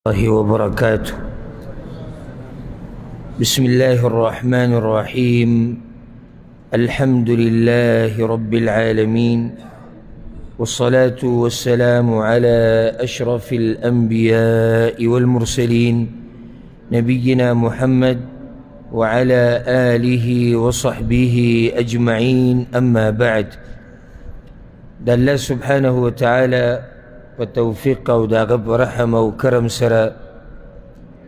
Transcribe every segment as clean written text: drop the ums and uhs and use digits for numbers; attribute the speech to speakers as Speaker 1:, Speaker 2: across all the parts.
Speaker 1: الله وبركاته. بسم الله الرحمن الرحيم. الحمد لله رب العالمين، والصلاة والسلام على أشرف الأنبياء والمرسلين، نبينا محمد وعلى آله وصحبه أجمعين، أما بعد. د الله سبحانه وتعالى په توفیق او د هغه په رحم او کرم سره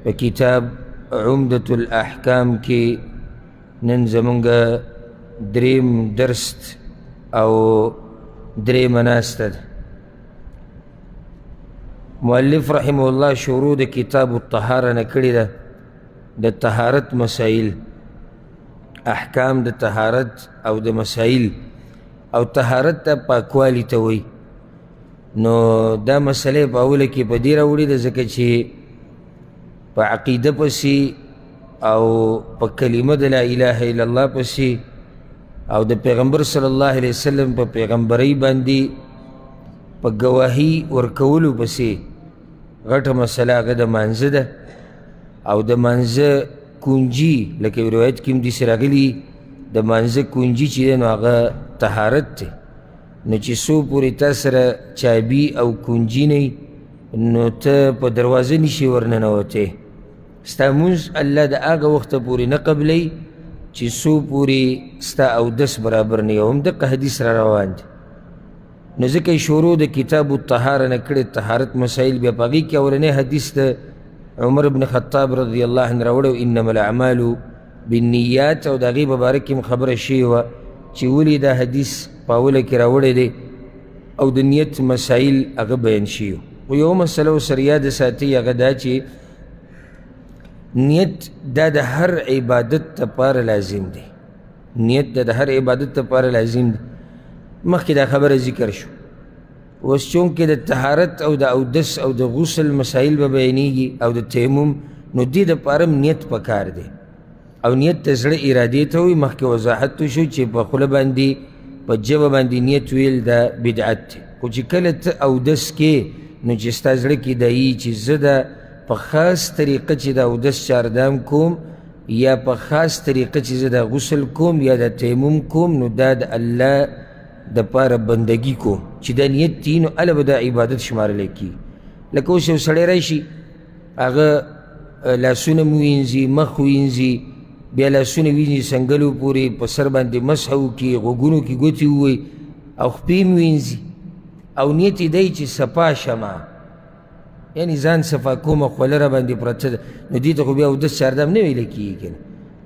Speaker 1: په کتاب عمدة الاحکام کې نن زمونږ دریم درس او دریمه ناسته ده. مؤلف رحمه الله شروع د کتاب الطهاره نه کړې ده، د طهارت مسایل، احکام د طهارت او د مسایل، او طهارت ته پاکوالي ته وایي. نو دا مسئله په اوله کې په دې راوړې ده ځکه چې په عقیده پسې او په کلمه د لا اله الا الله پسې او د پیغمبر صلی الله علیه وسلم په پیغمبرۍ باندې په ګواهي ورکولو پسې غټه مسئله هغه د مانځه ده. او د مانځه کنجي، لکه یو روایت کې هم داسې راغلي، د مانځه کنجي چې دی نو هغه طهارت دی. نو چې څو پورې تا سره چابي او کنجي نه نو ته په دروازه نشي ورننوتی. ستا مونځ الله د هغه وخته پورې نه قبلوي چې څو پورې ستا اودس برابر نه وي. او همدقه حدیث را روان دی. نو ځکه یې شروع د کتاب الطهاره نه کړې، طهارت مسایل. بیا په هغې کې اولنی حدیث د عمر بن خطاب رضی الله عنه راوړی، انما الاعمال بالنیات. او د هغې په باره کې هم خبره شوې وه چې ولې دا حدیث په اوله کې راوړی دی او د نیت مسایل هغه بیان شوي. خو یوه مسله ورسره یاده ساتئ، هغه دا چې نیت دا د هر عبادت لپاره لازم دی. نیت دا د هر عبادت لپاره لازم دی. مخکې دا خبره ذکر شو. اوس چونکې د طهارت او د اودس او د غسل مسایل به بیانېږي او د تیمم، نو دې دپاره هم نیت پکار دی. او نیت د زړه ارادې ته وایي. مخکې وضاحت وشو چې په خوله باندې په ژبه باندې نیت ویل دا بدعت دی. خو چې کله ته اودس کې نو چې ستا زړه کې دا یي چې زه دا په خاص طریقه چې دا اودس چاردام کوم، یا په خاص طریقه چې زه دا غسل کوم یا دا تیمم کوم، نو دا د الله دپاره بندګي کوم. چې دا نیت دی نو هله به دا عبادت شمارلی کېږي. لکه اوس یو سړی راشي، هغه لاسونه مو وینځي، مخ وینځي، بیا لاسونه وینځي څنګلو پورې، په سر باندې مسح وکړي، غوږونو کې ګوتې ووهي او خپې هم وینځي، او نیت یې دی چې صفا شمه، یعنې ځان صفا کومه، خوله را باندې پرته ده. نو دې ته خو بیا اودس چاردام نه ویلی کېږي که نه.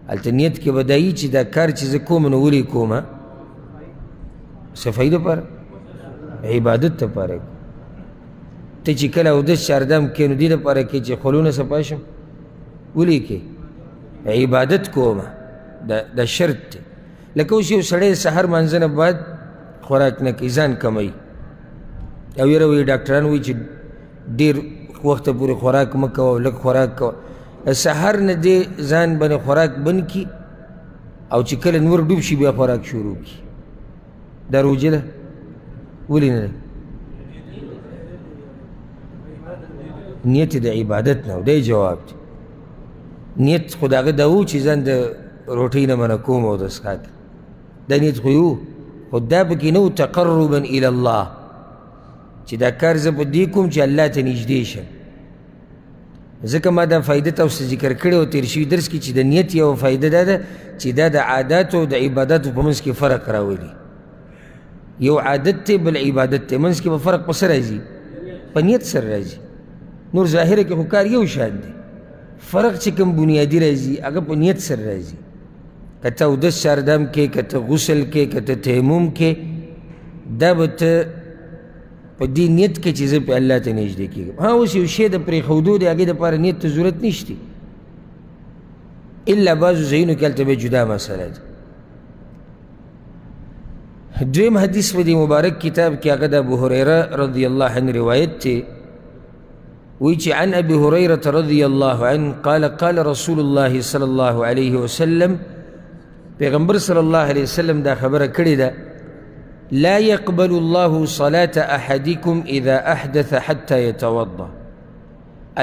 Speaker 1: هلته نیت کې به دا یي چې دا کار چې زه کوم نو ولې کومه؟ صفایي دپاره، عبادت دپاره. ته چې کله اودس چاردام کوې نو دې دپاره کوې چې خولونه صفا شم، ولې کوې؟ عبادت کومه، دا شرط دی. لکه اوس یو سړی سحر مانځه نه بعد خوراک نه کوي، ځان کموي، او یره وایي ډاکټران وایي چې ډېر وخته پورې خوراک مه کوه او لږ خوراک کوه. سحر نه دې ځان باندې خوراک بند کړي او چې کله نور ډوب شي بیا خوراک شروع کړي. دا روژه ده؟ ولې نه ده؟ نیت د عبادت نه و، دی جواب دی. نیت خو د هغه دا و چې ځان د روټۍ نه منع کوم او د څښاک، دا نیت خو یې و، خو دا پکې نه و تقربا الی الله، چې دا کار زه په دې کوم چې الله ته نږدې شم. ځکه ما دا فایده تاسو ته ذکر کړې او تېر شوي درس کې چې د نیت یوه فایده دا ده چې دا د عاداتو او د عباداتو په منځ کې فرق راولي. یو عادت دی بل عبادت دی، منځ کې به فرق په څه راځي؟ په نیت سره راځي. نور ظاهره کې خو کار یو شان دی، فرق چې کوم بنیادي راځي هغه په نیت سره راځي. که ته اودس چاردام کې، که ته غسل کې، که ته تیمم کې، دا به ته په دې نیت کې چې زه په الله ته نږدې کېږم. ها اوس یو شی د پرېښودو دی، هغې دپاره نیت ته ضرورت نشته، الا بعضو ځایونو کې هلته بیا جدا مسله ده. دویم حدیث په دې مبارک کتاب کې هغه د ابو هریره رضی الله عنه روایت دی، وایي چې عن ابي هريرة رضی الله عنه قال قال رسول الله صلی الله علیه وسلم، پیغمبر صلی الله علیه وسلم دا خبره کړې ده، لا يقبل الله صلاة أحدكم إذا أحدث حتى يتوضأ.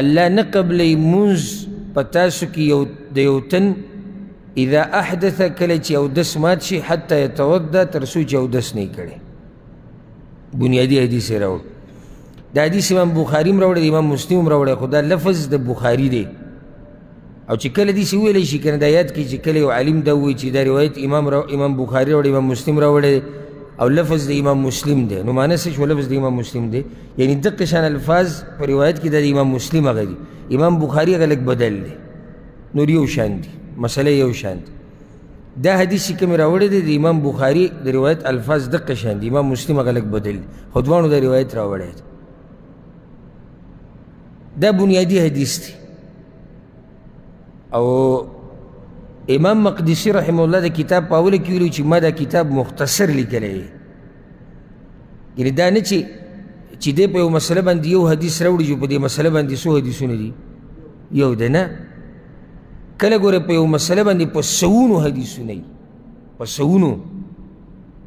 Speaker 1: الله نه قبلوي مونځ په تاسو کې یو د یو تن اذا احدث کله چې اودس مات شي حتی یتوضا، تر څو چې اودس نه یې کړی. بنیادي حدیث یې راوړ. دا حدیث امام بخاري هم راوړی، امام مسلم هم راوړی، خو دا لفظ د بخاري دی. او چې کله داسې وویلی شي که نه، دا یاد کړئ چې کله یو عالم دا ووایي چې دا روایت امام بخاري راوړی، امام مسلم راوړی او لفظ د امام مسلم دی، نو معنی څه شو؟ لفظ د امام مسلم دی، یعنی دقه شان الفاظ په روایت کې دا د امام مسلم هغه دي، امام بخاري هغه لږ بدل دی، نور یو شان دي، مسله یو شان دی. دا حدیث چې کوم راوړی دی د امام بخاري د روایت الفاظ دقه شان دي، امام مسلم هغه لږ بدل دی، خو دواړو دا روایت راوړی دی. دا بنیادي حدیث دی. او امام مقدسي رحمه الله د کتاب په اوله کې ویلي چې ما دا کتاب مختصر لیکلی دی، یعنې دا نه چې دی په یو مسله باندې یو حدیث راوړي چې په دې مسله باندې څو حدیثونه دي، یو دی نه. کله ګوره په یو مسله باندې په سوونو حدیثونه وي، په سوونو،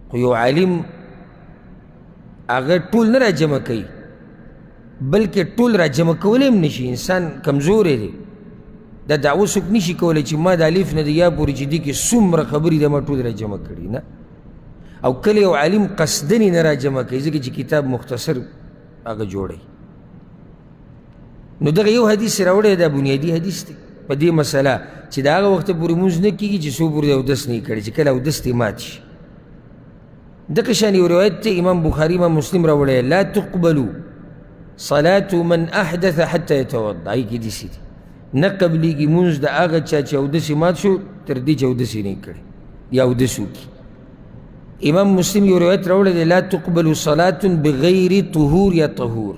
Speaker 1: خو یو عالم هغه ټول نه راجمع کوي، بلکې ټول راجمع کولی هم نشي، انسان کمزوری دی. دا دعوه څوک نشي کولی چې ما د الف نه د یا پورې چې دې کې څومره خبرې ده ما ټول راجمع کړي، نه. او کله یو عالم قصداً یې نه راجمع کوي، ځکه چې کتاب مختصر هغه جوړوي. نو دغه یو حدیث یې راوړی، دا بنیادي حدیث دی په دې مسله چې د هغه وخته پورې مونځ نه کېږي چې څو پورې اودس نه یې کړی، چې کله اودس ترې مات شي. دغه شان یو روایت دی امام بخاري امام مسلم راوړی، لا تقبلو صلاة من احدث حتی یتوضا، هغې کې داسې دي، نه قبلېږي مونځ د هغه چا چې اودس یې مات شو تر دې چې اودس یې نه کړی یا اودس وکړي. امام مسلم یو روایت راوړی دی، لا تقبل صلاة بغیر طهور یا طهور،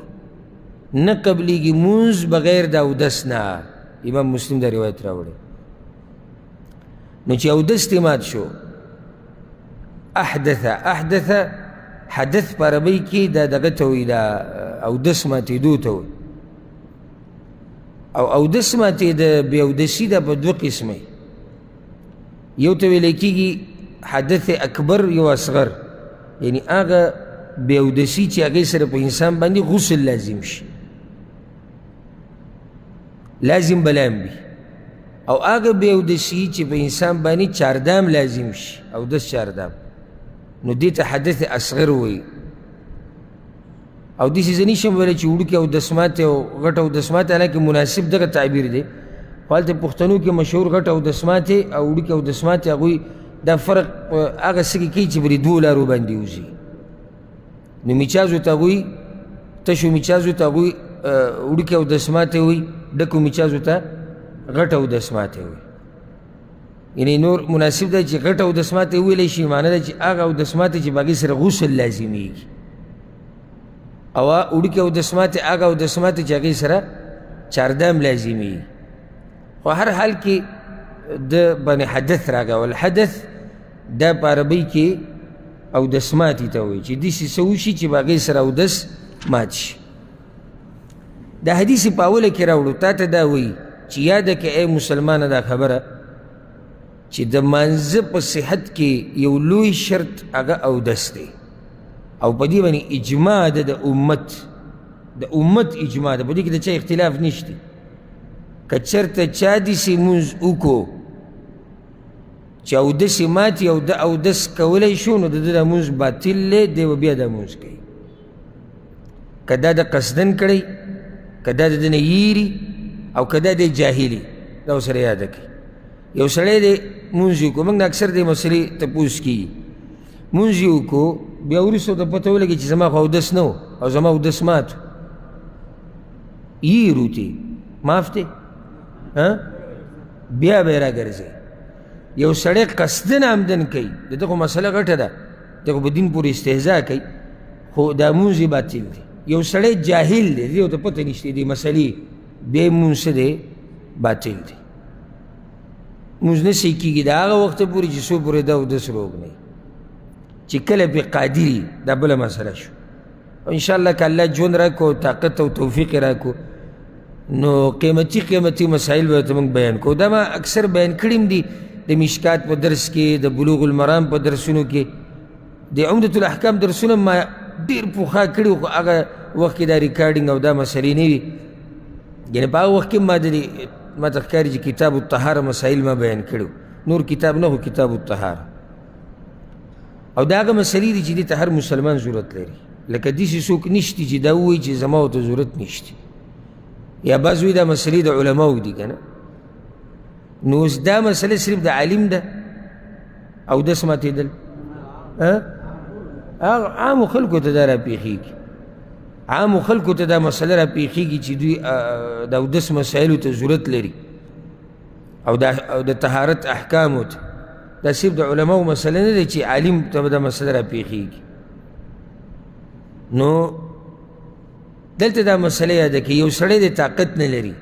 Speaker 1: نه قبلېږي مونځ بغیر د اودس نه. امام مسلم دا روایت راوړی. نو چې اودس ترې مات شو، احدث، احدث حدث په عربۍ کې دا دغه ته وایي، دا اودس ماتېدو ته وایي. او اودس ماتېده بې اودسي دا په دوه قسمه، یو ته ویلی کېږي حدث اکبر، یو اصغر، یعنی هغه بې اودسي چې هغې سره په انسان باندې غسل لازم شي، لازم به لام وي، او هغه بې اودسي چې په انسان باندې چاردام لازم شي، اودس چاردام، نو دې ته حدث اصغر وایي. او داسې زه نشم ویلی چې وړوکی اودس ماتی او غټ اودس ماتی، حالانکه مناسب دغه تعبیر دی، خو هلته پښتنو کې مشهور غټ اودس ماتی او وړوکی اودس ماتی، هغوی دا فرق هغه څه کې کوي چې پرې دوو لارو باندې وځي. نو میچازو ته هغوی تشو میچازو ته هغوی وړوکی اودس ماتی وایي، ډکو میچازو ته غټ اودس ماتی وایي. یعنې نور مناسب دی چې غټ اودس ماتی وویلی شي، معنی ده چې هغه اودس ماتی چې په هغې سره غسل لازمېږي، او وړوکی اودس ماتی هغه اودس ماتی چې هغې سره چاردام لازمېږي. خو هر حال کې د باندې حدث راغی، والحدث دا په عربۍ کې اودس ماتي ته وایي، چې داسې څه وشي چې په هغې سره اودس مات شي. دا حدیث یې په اوله کې راوړو، تا ته دا وایي چې یاده کړه ای مسلمانه دا خبره چې د مانځه په صحت کې یو لوی شرط هغه اودس دی، او په دې باندې اجماع ده د امت، د امت اجماع ده، په دې کې د چا اختلاف نشته. که چېرته چا داسې مونځ وکړو چې اودس یې مات او د اودس کولی شو، نو د ده دا مونځ باطل دی، دی به بیا دا مونځ کوي. که دا د قصدن کړی، که دا د ده نه یېري، او که دا دی جاهلي، دا ورسره یاده کړئ. یو سړی دی مونځ یې وکړو، موږ نه اکثر دې مسلې تپوس کېږي، مونځ یې وکړو، بیا وروسته ورته پته ولګي چې زما خو اودس نه و او زما اودس مات و، یېرو ترې معاف دی، بیا به یې راګرځوي. یو سړی قصدن عمدن کوي، د ده خو مسله غټه ده، دی خو په دین پورې استهزا کوي، خو دا مونځ یې باطل دی. یو سړی جاهل دی، دې ورته پته نشته دې مسلې، بیا یې مونځ څه دی؟ باطل دی، مونځ نه صحیح کېږي د هغه وخته پورې چې څو پورې دا اودس روغ نه وي، چې کله پرې قادر وي، دا بله مسله شو. انشاءالله که الله ژوند راکړو، طاقت او توفیق یې راکړو، نو قیمتي قیمتي مسایل به ورته موږ بیان کړو. دا ما اکثر بیان کړي هم دي د مشکات په درس کې، د بلوغ المرام په درسونو کې، د عمدة الاحکام درسونه ما ډېر پخوا کړي، خو هغه وخت کې دا ریکارډینګ او دا مسلې نه وي. یعنې په هغه وخت کې ما د دې ما ته ښکاري چې کتاب الطهاره مسایل ما بیان کړي، نور کتاب نه خو کتاب الطهاره. او دا هغه مسلې دي چې دې ته هر مسلمان ضرورت لري، لکه داسې څوک نشتي چې دا ووایي چې زما ورته ضرورت نشتي، یا بعض وایي دا مسلې د علماو دي که نه. نو اوس دا مسله صرف د عالم ده او دس ماتېدل عامو خلکو ته دا راپېښېږي، عامو خلکو ته دا مسله راپېښېږي چې دوی د اودس مسایلو ته ضرورت لري او د طهارت احکامو ته. دا صرف د علماو مسله نه ده چې عالم ته به دا مسله راپېښېږي. نو دلته دا مسله یاده کړي، یو سړی د طاقت نه لري،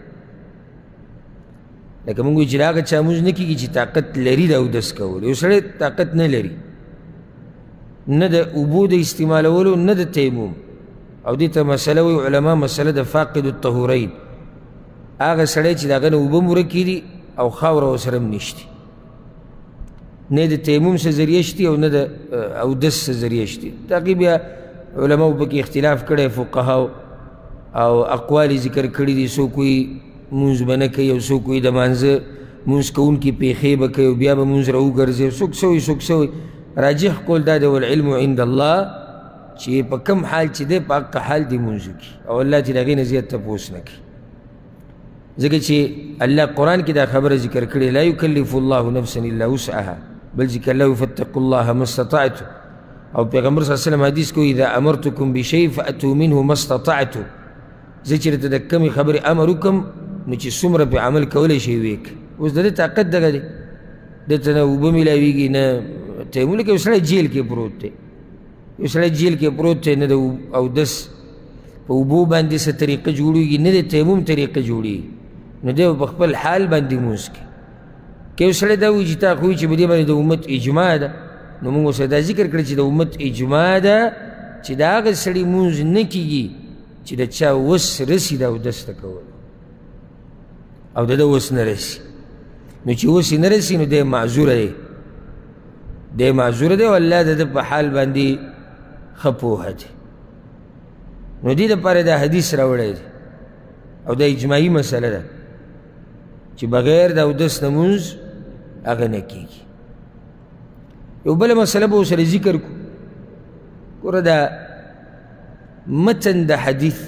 Speaker 1: لکه موږ وایو چې د هغه چا مونځ نه کېږي چې طاقت لري د اودس کولو. یو سړی طاقت نه لري، نه د اوبو د استعمالولو نه د تیمم، او دې ته مسله وایي علما مسله د فاقد الطهورین، هغه سړی چې د هغه نه اوبه هم ورکې دي او خاوره ورسره هم نشتي، نه د تیمم څه ذریعه شتي او نه د اودس څه ذریعه شتي. د هغې بیا علماو پکې اختلاف کړی، فقهاو او اقوال یې ذکر کړي دي. څوک وایي مونځ به نه کوي، او څوک وایي د مانځه مونځ کوونکي پېښې به کوي او بیا به مونځ راوګرځي، څوک څه وایي څوک څه وایي. راجح قول دا دی والعلم عند الله چې په کم حال چې دی په هغه حال دې مونځ وکړي او الله چې د هغې نه زیات تپوس نه کوي، ځکه چې الله قرآن کې دا خبره ذکر کړې لا یکلف الله نفسا الا وسعها، بل ذکر الله فاتقوا الله ما استطعتم. او پیغمبر صلی الله علیه وسلم حدیث کوي اذا امرتکم بشیء فأتوا منه ما استطعتم، زه چې درته د کمې خبرې امر وکړم نو چې څومره پرې عمل کولی شئ ویې کړئ. اوس د ده طاقت دغه دی، ده ته نه اوبه میلاویږي نه تیمم، لکه یو سړی جیل کې پروت دی، یو سړی جیل کې پروت دی، نه د اودس په اوبو باندې څه طریقه جوړېږي نه د تیمم طریقه جوړېږي، نو دی په خپل حال باندې مونځ کوي. که یو سړی دا وایي چې تا خو وایي چې په دې باندې د امت اجماع ده، نو موږ ورسره دا ذکر کړی چې د امت اجماع ده چې د هغه سړي مونځ نه کېږي چې د چا وس رسي د اودس ته کولو او د ده وس نه رسي، نو چې وس یې نه رسي نو دی معذوره دی، دی معذوره دی او الله د ده په حال باندې ښه پوهه دی. نو دې دپاره دا حدیث راوړی دی او دا اجماعي مسله ده چې بغیر د اودس نه مونځ هغه نه کېږي. یو بله مسله به ورسره ذکر کړو. ګوره دا متن د حدیث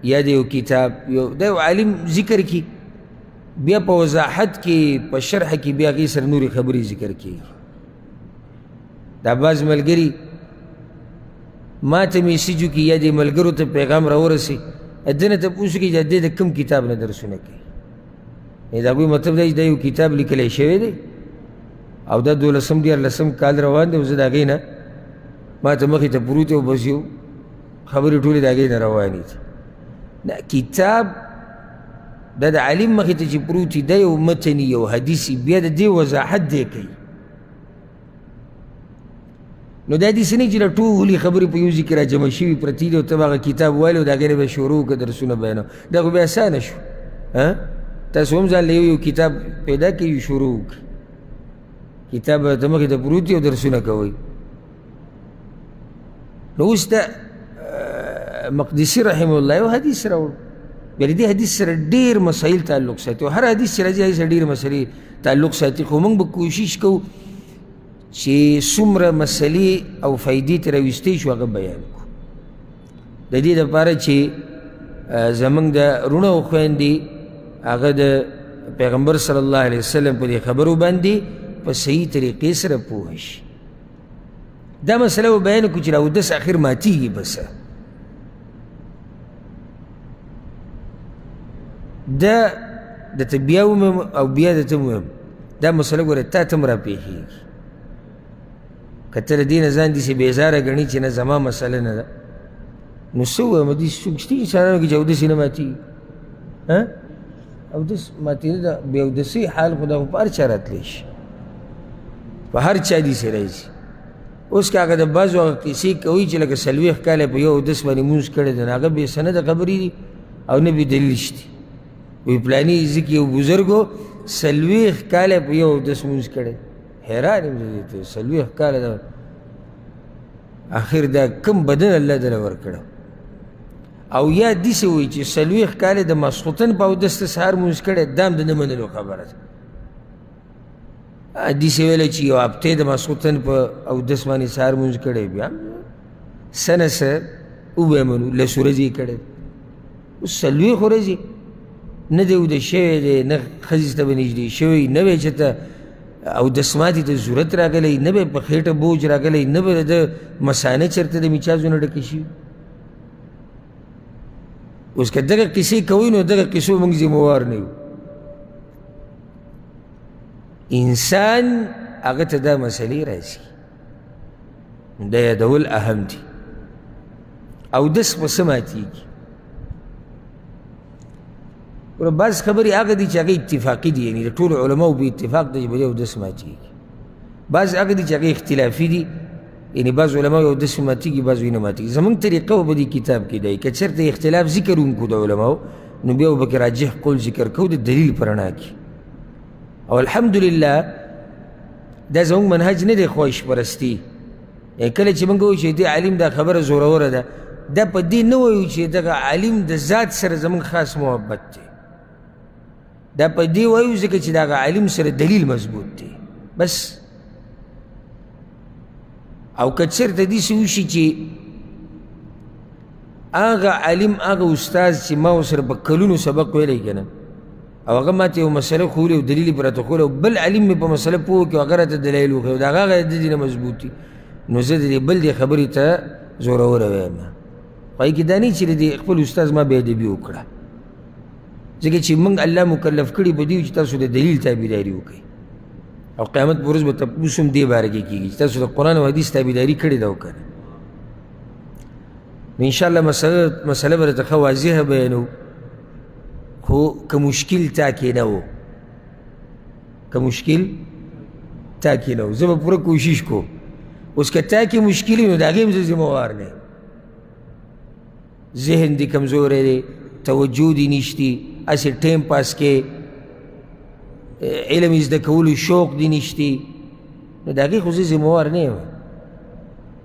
Speaker 1: یا د یو کتاب یو د یو عالم ذکر کړي، بیا په وضاحت کې په شرح کې بیا هغې سره نورې خبرې ذکر کېږي. دا بعض ملګري ما ته میسج وکړي یا دې ملګرو ته پیغام راورسي، ده نه تپوس وکړي چې دی د کوم کتاب نه درسونه کوي. د هغوی مطلب دا چې دا یو کتاب لیکلی شوی دی او دا دولسم دیارلسم کال روان دی، او زه د هغې نه ما ته مخې ته پروت دی او بس یو خبرې ټولې د هغې نه روانې دي. دا کتاب دا د عالم مخې ته چې پروت دی دا یو متن یو حدیث، بیا د دې وضاحت دی کوي. نو دا داسې نه چې دا ټولې خبرې په یو ځای کې راجمع شوي پرتې دي او ته به هغه کتاب والې او د هغې نه به شروع وکړه درسونه بیانوه، دا خو بیا اسانه شو. تاسو هم ځان له یو یو کتاب پیدا کړئ شروع وکړئ، کتاب به درته مخې ته پروت وي او درسونه کوئ. نو اوس د مقدسي رحمه الله یو حدیث راوړو، بیا له دې حدیث سره ډېر مسایل تعلق ساتي، او هر حدیث چې راځي هغې سره ډېرې مسلې تعلق ساتي. خو موږ به کوشش کوو چې څومره مسلې او فایدې ترې راویستی شو هغه بیان کړو، د دې دپاره چې زموږ د وروڼه او خویندې هغه د پیغمبر صلی الله علیه وسلم په دې خبرو باندې په صحیح طریقې سره پوه شي. دا مسله به بیان کړو چې دا اودس اخر ماتېږي په څه. دا درته بیا ووایم او بیا درته ووایم، دا مسله ګوره تا ته هم راپېښېږي. که ته له دې نه ځان داسې بېزاره ګڼي چې نه زما مسله نه ده، نو څه ووایم؟ داسې څوک شته انسانانو کې چې اودس یې نه ماتېږي؟ اودس ماتېده ده، بې اودسۍ حال خو دا خو په هر چا راتلی شي، په هر چا داسې راځي. اوس که هغه د بعضو هغه قیصې کوي چې لکه 40 کاله په یو اودس باندې مونځ کړی دی، نو هغه بې سنده خبرې دي او نه بې دلیل شته. وایي پلاني ځای کې یو بزرګ و 40 کاله په یو اودس مونځ کړی. حیران یم زه دې ته، 40 کاله ده، اخر دا کم بدن الله دله ورکړی. او یا داسې وایي چې 40 کاله د ماسخوتن په اودس ته سهار لمونځ کړی، دا هم د نه منلو خبره ده. داسې ویلی چې یو هفته د ماسخوتن په اودس باندې سهار لمونځ کړی، بیا څه نه څه وبه منو، 10 ورځې یې کړی، اوس 40 ورځې نه دی اوده شوی دی، نه ښځې ته به نږدې شوی، نه به یې چېرته اودس ماتي ته ضرورت راغلی، نه به یې په خېټه بوج راغلی، نه به د مثانه چېرته د میچازو نه ډکه شوي. اوس که دغه قصې کوئ نو دغه قصو موږ ذمهوار نه یو. انسان هغه ته دا مسلې راځي، دا یادول اهم دي. اودس په څه ماتېږي؟ ګوره بعض خبرې هغه دي چې هغه اتفاقي دي، یعنې د ټولو علماو په اتفاق دی چې په دې اودس ماتېږي. بعض هغه دي چې هغه اختلافي دي، یعنې بعض علماو اودس ماتېږي، بعض یې نه ماتېږي. زموږ طریقه به په دې کتاب کې دی، که چېرته اختلاف ذکر وکړو د علماو نو بیا به پکې راجح قول ذکر کوو د دلیل په رڼا کې. او الحمدلله دا زموږ منهج نه دی خواهش پرستي. یعنې کله چې موږ وایو چې دې عالم دا خبره زوروره ده، دا په دې نه وایو چې دغه عالم د ذات سره زموږ خاص محبت دی، دا په دې وایو ځکه چې دغه عالم سره دلیل مضبوط دی بس. او که چېرته داسې وشي چې هغه عالم هغه استاد چې ما ورسره په کلونو سبق ویلی که نه، او هغه ما ته یو مسله ښوولې او دلیل یې پرې راته ښوولی، او بل عالم مې په مسله پوه کړي او هغه راته دلایل وښیي او د هغه هغه د دې نه مضبوط دي، نو زه د دې بل دې خبرې ته زوروره وایم. خو هغې کې دا نه چې د دې خپل استاد ما بې ادبي وکړه، ځکه چې موږ الله مکلف کړي په دې چې تاسو د دلیل تابعداري وکړئ، او قیامت په ورځ به تپوس هم دې باره کې کېږي چې تاسو د قرآن او حدیث تابعداري کړې ده او که نه. نو انشاءالله مسله به راته ښه واضحه بیانوو، خو که مشکل تا کې نه و، که مشکل تا کې نه و، زه به پوره کوشش کوم. اوس که تا کې مشکل وي نو د هغې هم زه ذمهوار نه یم. ذهن دې کمزوری دی، توجه دې نشتي، هسې ټایم پاس کې، علم زده کولو شوق دې نشتي، نو د هغې خو زه ذمهوار نه یم.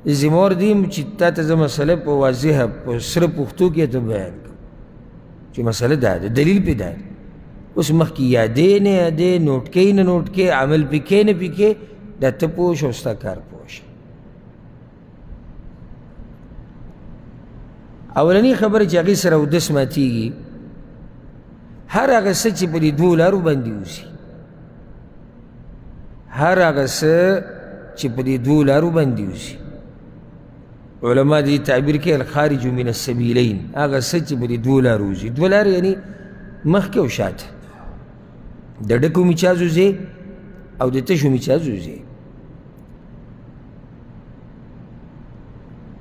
Speaker 1: ذمهوار دی یم چې تا ته زه مسله په واضحه په سره پښتو کې ته بیان کړم چې مسله دا ده، دلیل پې دا ده. اوس مخکې یادې نه یادې، نوټ کوې نه نوټ کوې، عمل پې کوې نه پې کوې، دا ته پوه شه او ستا کار پوه شه. اولنۍ خبره چې هغې سره اودس ماتېږي، هر هغه څه چې په دې دوو لارو باندې اوسي، هر هغه څه چې په دې دوو لارو باندې اوسي، علما دې تعبیر کوي الخارج من السبیلین، هغه څه چې په دې دوو لارو اوسي. دوه لارې یعنې مخکې او شاته، د ډکو میچازو ځای او د تشو میچازو ځای.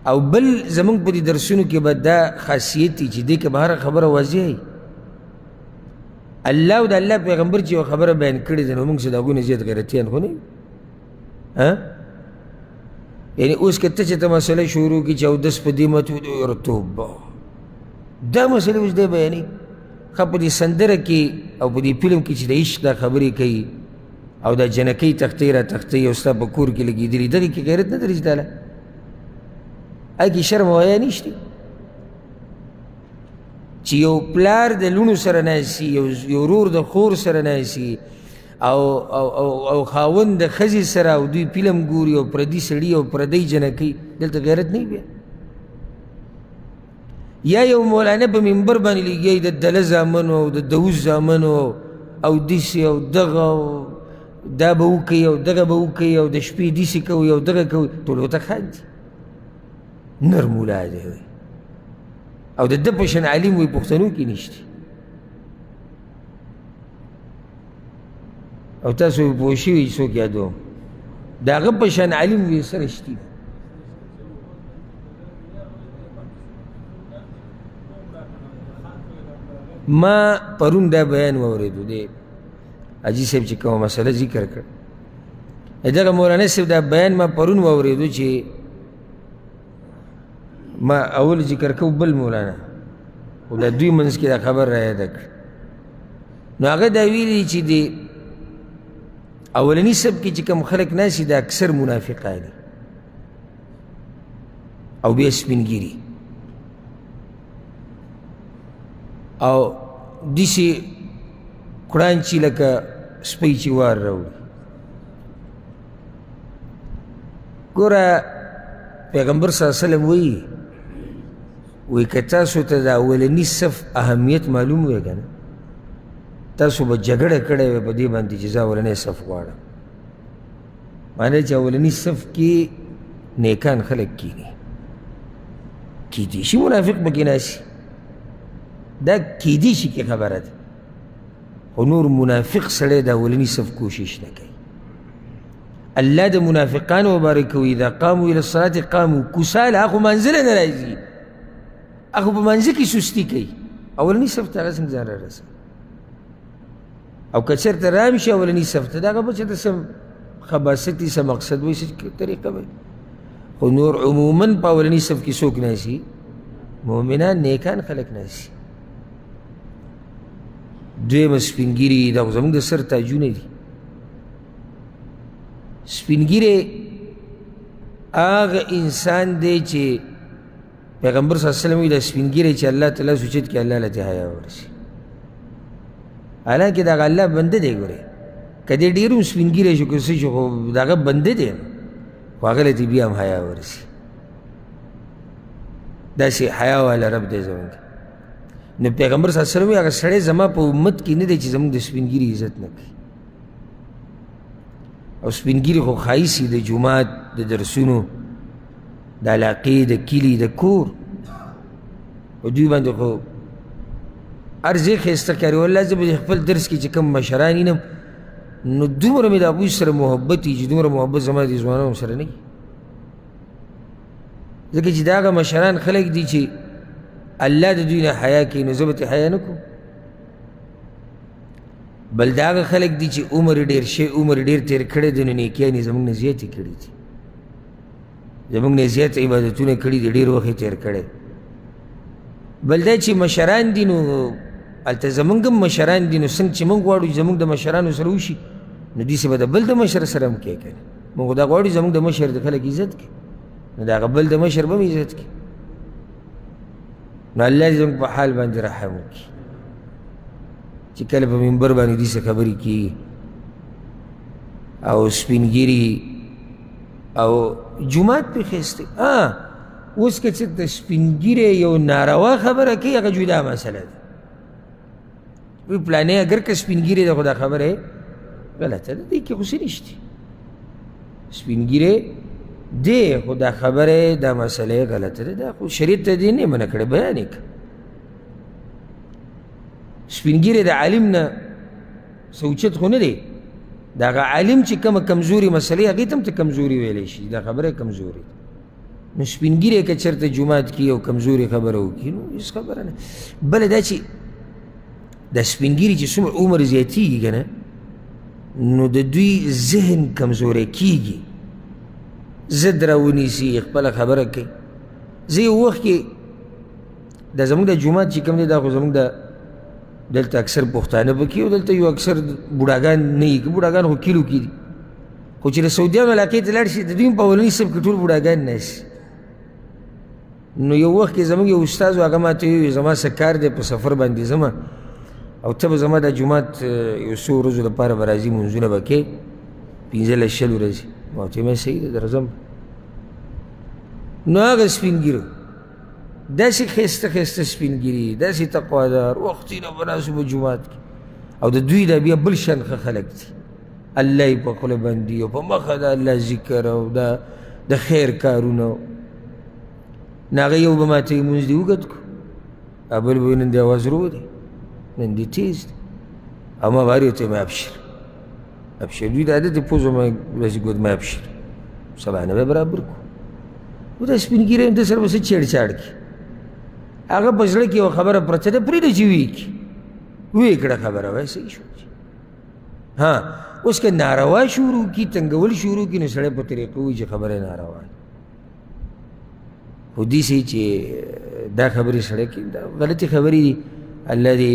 Speaker 1: او بل زموږ په دې درسونو کې به دا خاصیت وي چې دې کې به هره خبره واضح وي. الله او د الله پیغمبر چې یوه خبره بیان کړې ده، نو موږ څه د هغوی نه زیات غیرتیان خو نه یو. یعنې اوس که ته چې ته مسله شروع کړي چې اودس په دې مت یاره توبه، دا مسله اوس دی بیانوي. ښه په دې سندره کې او په دې فلم کې چې د عشق دا خبرې کوي او دا جنکۍ تختې را تختې او ستا په کور کې لګېدلي، دغې کې غیرت نه درځي تاله، هغې کې شرم او حیا نشته. چې یو پلار د لوڼو سره ناست، یو ورور د خور سره ناست، او او او او خاوند د ښځې سره، او دوی فلم ګوري او پردي سړي او پردۍ جنکۍ، دلته غیرت نه وي بیا. یا یو مولانا په منبر باندې لګیایي د دله زامنو او د دوز زامنو او داسې او دغه دا به وکړي او دغه به وکړي او د شپې داسې کوي او دغه کوي، ټول ورته خاندي. نر مولا دی او د ده په شان عالم وي پښتنو کې نشته. او تاسو پوه شوي څوک یادوم، د هغه په شان عالم وي سره شتي. ما پرون دا بیان واورېدو، دی حاجي صاحب چې کومه مسله ذکر کړه، دغه مولانا صاحب دا بیان ما پرون واورېدو چې ما اول ذکر کوو بل مولانا، خو دا دوی منځ کې دا خبر را یاده کړه. نو هغه دا ویلي چې د اولني صف کې چې کوم خلک ناست دي دا اکثر منافقان دي او بیا سپین ږیري. او داسې کړان چې لکه سپی چې وار راوړي. ګوره پیغمبر صلی الله علیه وسلم وایي، وایي که تاسو ته د اولني صف اهمیت معلوم وی که نه، تاسو به جګړه کړې وی په دې باندې چې زه اولنی صف غواړم. معنی چې اولني صف کې نیکان خلک کیني، کیدی شي منافق پکې ناست، دا کیدی شي کې خبره ده، خو نور منافق سړی د اولني صف کوشش نه کوي. الله د منافقانو مبارک وایي اذا قاموا الى الصلاة قاموا کساله، هغه منزله نه راځي، هغه په منځ کې سستي کوي. اولني صف ته هغه څنګه ځان رارسوي؟ او که چېرته رام شي اولني صف ته، د هغه به چېرته څه خباثت وي، څه مقصد وي، څه طریقه وي. خو نور عموما په اولني صف کې څوک ناست؟ مؤمنان نیکان خلک ناست. دویمه سپین ږیري، دا خو زموږ د سر تاجونه دي. سپین ږیری هغه انسان دی چې پیغمبر صلی الله علیه وسلم وایي دا سپین ږیری چې الله ته لاس اوچت کړي الله له ترې حیا ورسي. حالانکه دغه الله بنده دی، ګورې که دی ډېر هم سپین ږیری شو که څه شو، خو د هغه بنده دی، خو هغه له ترې بیا هم حیا ورسي. داسې حیا والا رب دی زموږ. نو پیغمبر صلی الله علیه وسلم وایي هغه سړی زما په امت کې نه دی چې زموږ د سپین ږیري عزت نه کوي. او سپین ږیري خو ښایست د جومات، د درسونو، د علاقې، د کلي، د کور، او دوی باندې خو هر ځای ښایسته ښکاري. والله زه به د خپل درس کې چې کوم مشران وینم نو دومره مې د هغوی سره محبت وي چې دومره محبت زما د ځوانانو سره نه وي، ځکه چې دا هغه مشران خلک دي چې الله د دوی نه حیا کوي، نو زه به ترې حیا نه کوم. بل دا هغه خلک دي چې عمر ډېر شوی، عمر ډېر تېر کړی دی، نو نیکیانې زموږ نه زیاتې کړي دي، زموږ نه زیات عبادتونه کړي دي، ډېر وخت یې تېر کړی. بل دا چې مشران دي نو هلته زموږ هم مشران دي، نو څنګه چې موږ غواړو چې زموږ د مشرانو سره وشي، نو داسې به د بل د مشر سره هم کوي که نه. موږ دا غواړو چې زموږ د مشر د خلک عزت کړي، نو د هغه بل د مشر به هم عزت کړي. نو الله دې زموږ په حال باندې رحم وکړي چې کله په منبر باندې داسې خبرې کېږي او سپین ږیري او جومات پرې ښایسته. اوس که چېرته سپین ږیری یو ناروا خبره کوي هغه جدا مسله ده. وی پلانې اګر که سپین ږیری ده خو دا خبره غلطه ده، دې کې خو څه نشته. سپین ږیری دی خو دا خبره دا مسله غلطه ده، دا خو شریعت ته دې نه منع کړې، بیان یې کړه. سپین ږیری د عالم نه څه اوچت خو نه دی، د هغه عالم چې کومه کمزوري مسلې هغې ته هم ته کمزوري ویلی شي، دا خبره کمزوري ده. نو سپین ږیری که چېرته جومات کې یو کمزوري خبره وکړي نو هېڅ خبره نه. بله دا چې دا سپین ږیري چې څومره عمر زیاتېږي که نه، نو د دوی ذهن کمزوری کېږي، ضد راونیسي، خپله خبره کوي. زه یو وخت کې دا زموږ د جومات چې کوم دی، دا خو زموږ د دلته اکثر پښتانه پکې او دلته یو اکثر بوډاګان نه وي، بوډاګان خو کلیو کې دي، خو چې د سعودیانو علاقې ته لاړ شي د دوی په اولني صف کې ټول بوډاګان ناست. نو یو وخت کې زموږ یو استاد هغه ما ته وویل زما څه کار دی په سفر باندې ځم او ته به زما د جومات یو څو ورځو لپاره به راځي لمونځونه به کوې 15 20 ورځې. ما ورته وویل صحیح ده درځم. نو هغه سپین ږیرو داسې ښایسته ښایسته سپین ږیري، داسې تقوادار، وختي نه به ناست په جومات کې، او د دوی دا بیا بل شان ښه خلک دي، الله یې په خوله باندې او په مخه د الله ذکر او د خیر کارونه. نو هغه یو به ما ته لمونځ دې اوږد کړو، بل به نن دې اواز ورو دی، نن دې تیز دی، او ما به هر یو ته ما ابشر ابشر. دوی د عادت پوزه ما داسې ګود ما ابشر سبا نه به برابر کړو. و دا سپین ږیری هم د سره به څه چېړچاړ کړي، هغه په زړه کې یوه خبره پرته ده، پرېږده چې ویې کړي، ویې کړه خبره، وایي صحیح شو. ها اوس که ناروا شروع کړي، تنګول شروع کړي، نو سړی په طریقه وایي چې خبره ناروا ده. خو داسې چې دا خبرې سړی کوي دا غلطې خبرې دي. الله دې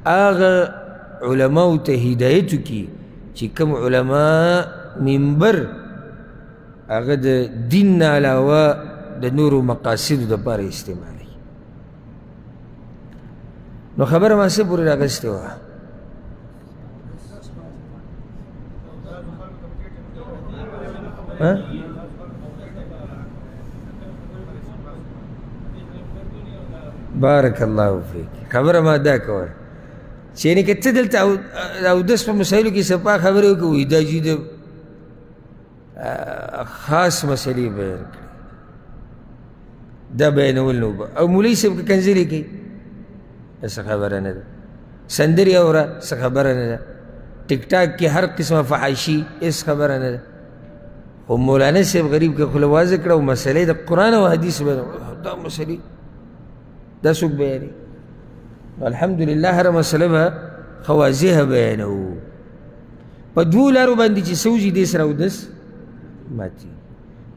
Speaker 1: هغه علماو ته هدایت وکړي چې کوم علما منبر هغه د دین نه علاوه د نورو مقاصدو دپاره استعمالوي. نو خبره ما څه پورې راغستې وه؟ بارک الله فیک. خبره ما دا کوله چې یعنې که ته دلته اودس په مسایلو کې صفا خبرې وکړې، وایي دا جي د خاص مسئلې بیان کړې، دا بیانول نه وبه. او مولوي صاحب که کنځلې کوي څه خبره نه ده، سندرې اوره څه خبره نه ده، ټیک ټاک کې هر قسمه فحاشي هېڅ خبره نه ده. خو مولانا صاحب غریب که خوله وازه کړه او مسئلې د قرآن او حدیث بیان، دا مسئلې دا څوک بیانوي؟ الحمدلله هره مسئله به ښه واضحه بیانوو. په دوو لارو باندې چې څه وځي دې سره اودس ماتېږي.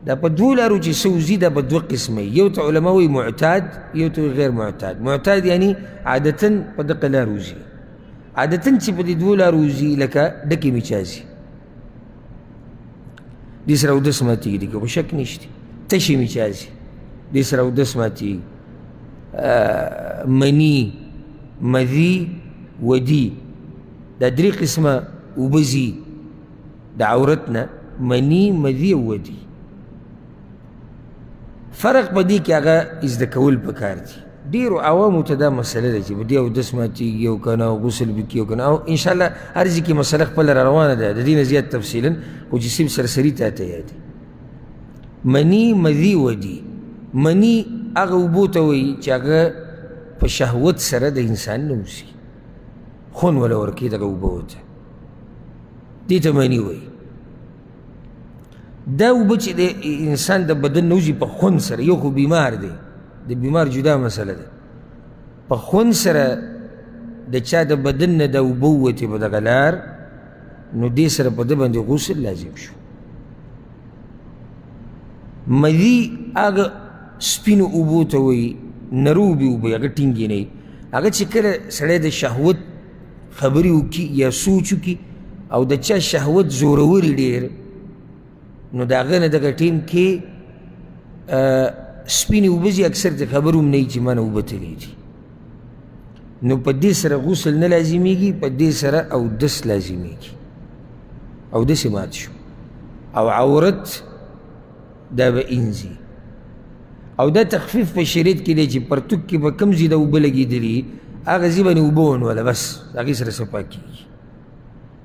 Speaker 1: دا په دوو لارو چې څه وځي دا په دوه قسمه، یو ته علما وایي معتاد، یو ته غیر معتاد. معتاد یعنی عادتا په دقه لار وځي، عادتا چې په دې دوو لارو وځي لکه ډکې میچازي، دې سره اودس ماتېږي، دې کې خو شک نشته. تشې میچازي دې سره اودس ماتېږي. مني، مذي، ودي، دا درې قسمه اوبه ځي د عورت نه، مني، مذي او ودي. فرق په دې کې هغه زده کول پکار دي. ډېرو عوامو ته دا مسله ده چې په دې اودس ماتېږي او که نه، او غسل به کړي او که نه. او انشاءالله هر ځای کې مسله خپله را روانه ده، د دې نه زیات تفصیلا خو چې صرف سرسري تا ته یادي. مني، مذي، ودي. مني هغه اوبو ته وایي چې هغه په شهوت سره د انسان نه وځي، خون وله ورکوي دغه اوبه ورته، دې ته مني وایي. دا اوبه چې د انسان د بدن نه وځي په خون سره، یو خو بیمار دی، د بیمار جدا مسله ده، په خون سره د چا د بدن نه دا اوبه ووتې په دغه لار، نو دې سره په ده باندې غسل لازم شو. مذي هغه سپینو اوبو ته وایي، نرو اوبه اوبه، هغه ټینګې نه وي، هغه چې کله سړی د شهوت خبرې وکړي یا سوچ وکړي او د چا شهوت زوروري ډېر، نو د هغه نه دغه ټیم کې سپینې اوبه ځي، اکثر ته خبر هم نه وي چې ما نه اوبه تللې دي. نو په دې سره غسل نه لازمېږي، په دې سره اودس لازمېږي، اودس یې مات شو او عورت دا به اینځي. او دا تخفیف په شریعت کې دی چې پرتوک کې به کوم ځای دا اوبه لګېدلي هغه ځای باندې اوبه ونوله، بس هغې سره صفا کېږي.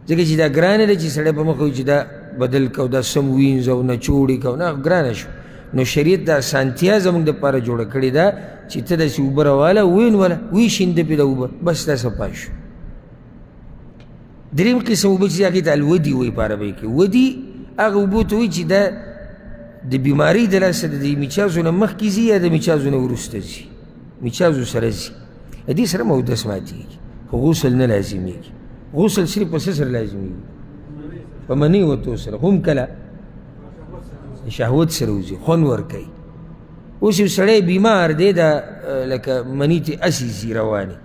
Speaker 1: ځکه چې دا ګرانه ده چې سړی په مخه وي چې دا بدل که او دا سم وینځه او نچوړې که، نه ګرانه شو. نو شریعت د اسانتیا زموږ دپاره جوړه کړې ده چې ته داسې اوبه راواله وینوله، ویشینده پرې دا اوبه، بس دا صفا شو. دریم قسم اوبه چې هغې ته الودي وایي په عربۍ کې، ودي هغه اوبو ته وایي چې دا د بیمارۍ د لاسه د دې میچازو نه مخکې ځي یا د میچازو نه وروسته ځي، میچازو سره ځي، د دې سره هم اودس ماتېږي خو غسل نه لازمېږي. غسل صرف په څه سره لازمېږي؟ په مني وتو سره، هم کله شهوت سره وځي، خون ورکوي. اوس یو سړی بیمار دی، دا لکه مني ترې هسې ځي روانې،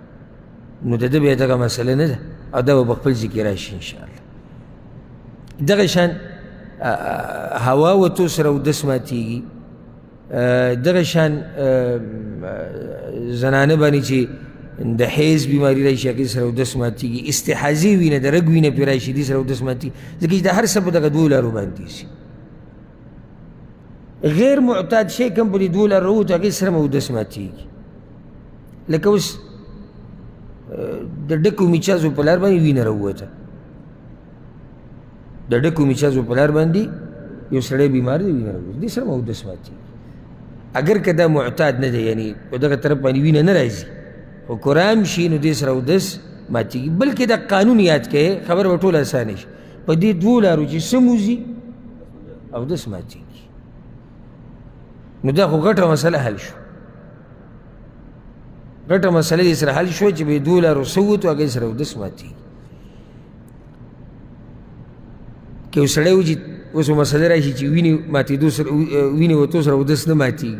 Speaker 1: نو د ده بیا دغه مسله نه ده او دا به په خپل ځای کې راشي انشاءالله. دغه شان هوا وتو سره اودس ماتېږي. دغه شان زنانه باندې چې د حیض بیماري راشي هغې سره اودس ماتېږي. استحاضې وینه د رګ وینه پرې راشي دې سره اودس ماتېږي، ځکه چې د هر څه په دغه دوو لارو باندې ځي. غیر معتاد شی کوم په دې دوو لارو راووت هغې سره هم اودس ماتېږي. لکه اوس د ډکو میچازو په لار باندې وینه راووته، د ډکو میچازو په لار باندې یو سړی بیمار دی وینه راووته، دې سره هم اودس ماتېږي. اګر که دا معتاد نه دی، یعنې په دغه طرف باندې وینه نه راځي، خو کرام شي نو دې سره اودس ماتېږي. بلکې دا قانون یاد کړئ، خبره به ټوله اسانه شي. په دې دوو لارو چې څه وځي اودس ماتېږي. نو دا خو غټه مسله حل شو، غټه مسله دې سره حل شوه چې په دوو لارو څه ووتو هغې سره اودس ماتېږي. که یو سړی وځي اوس مسله راشي چې وینې ماتېدو سره وینې وتو سره اودس نه ماتېږي،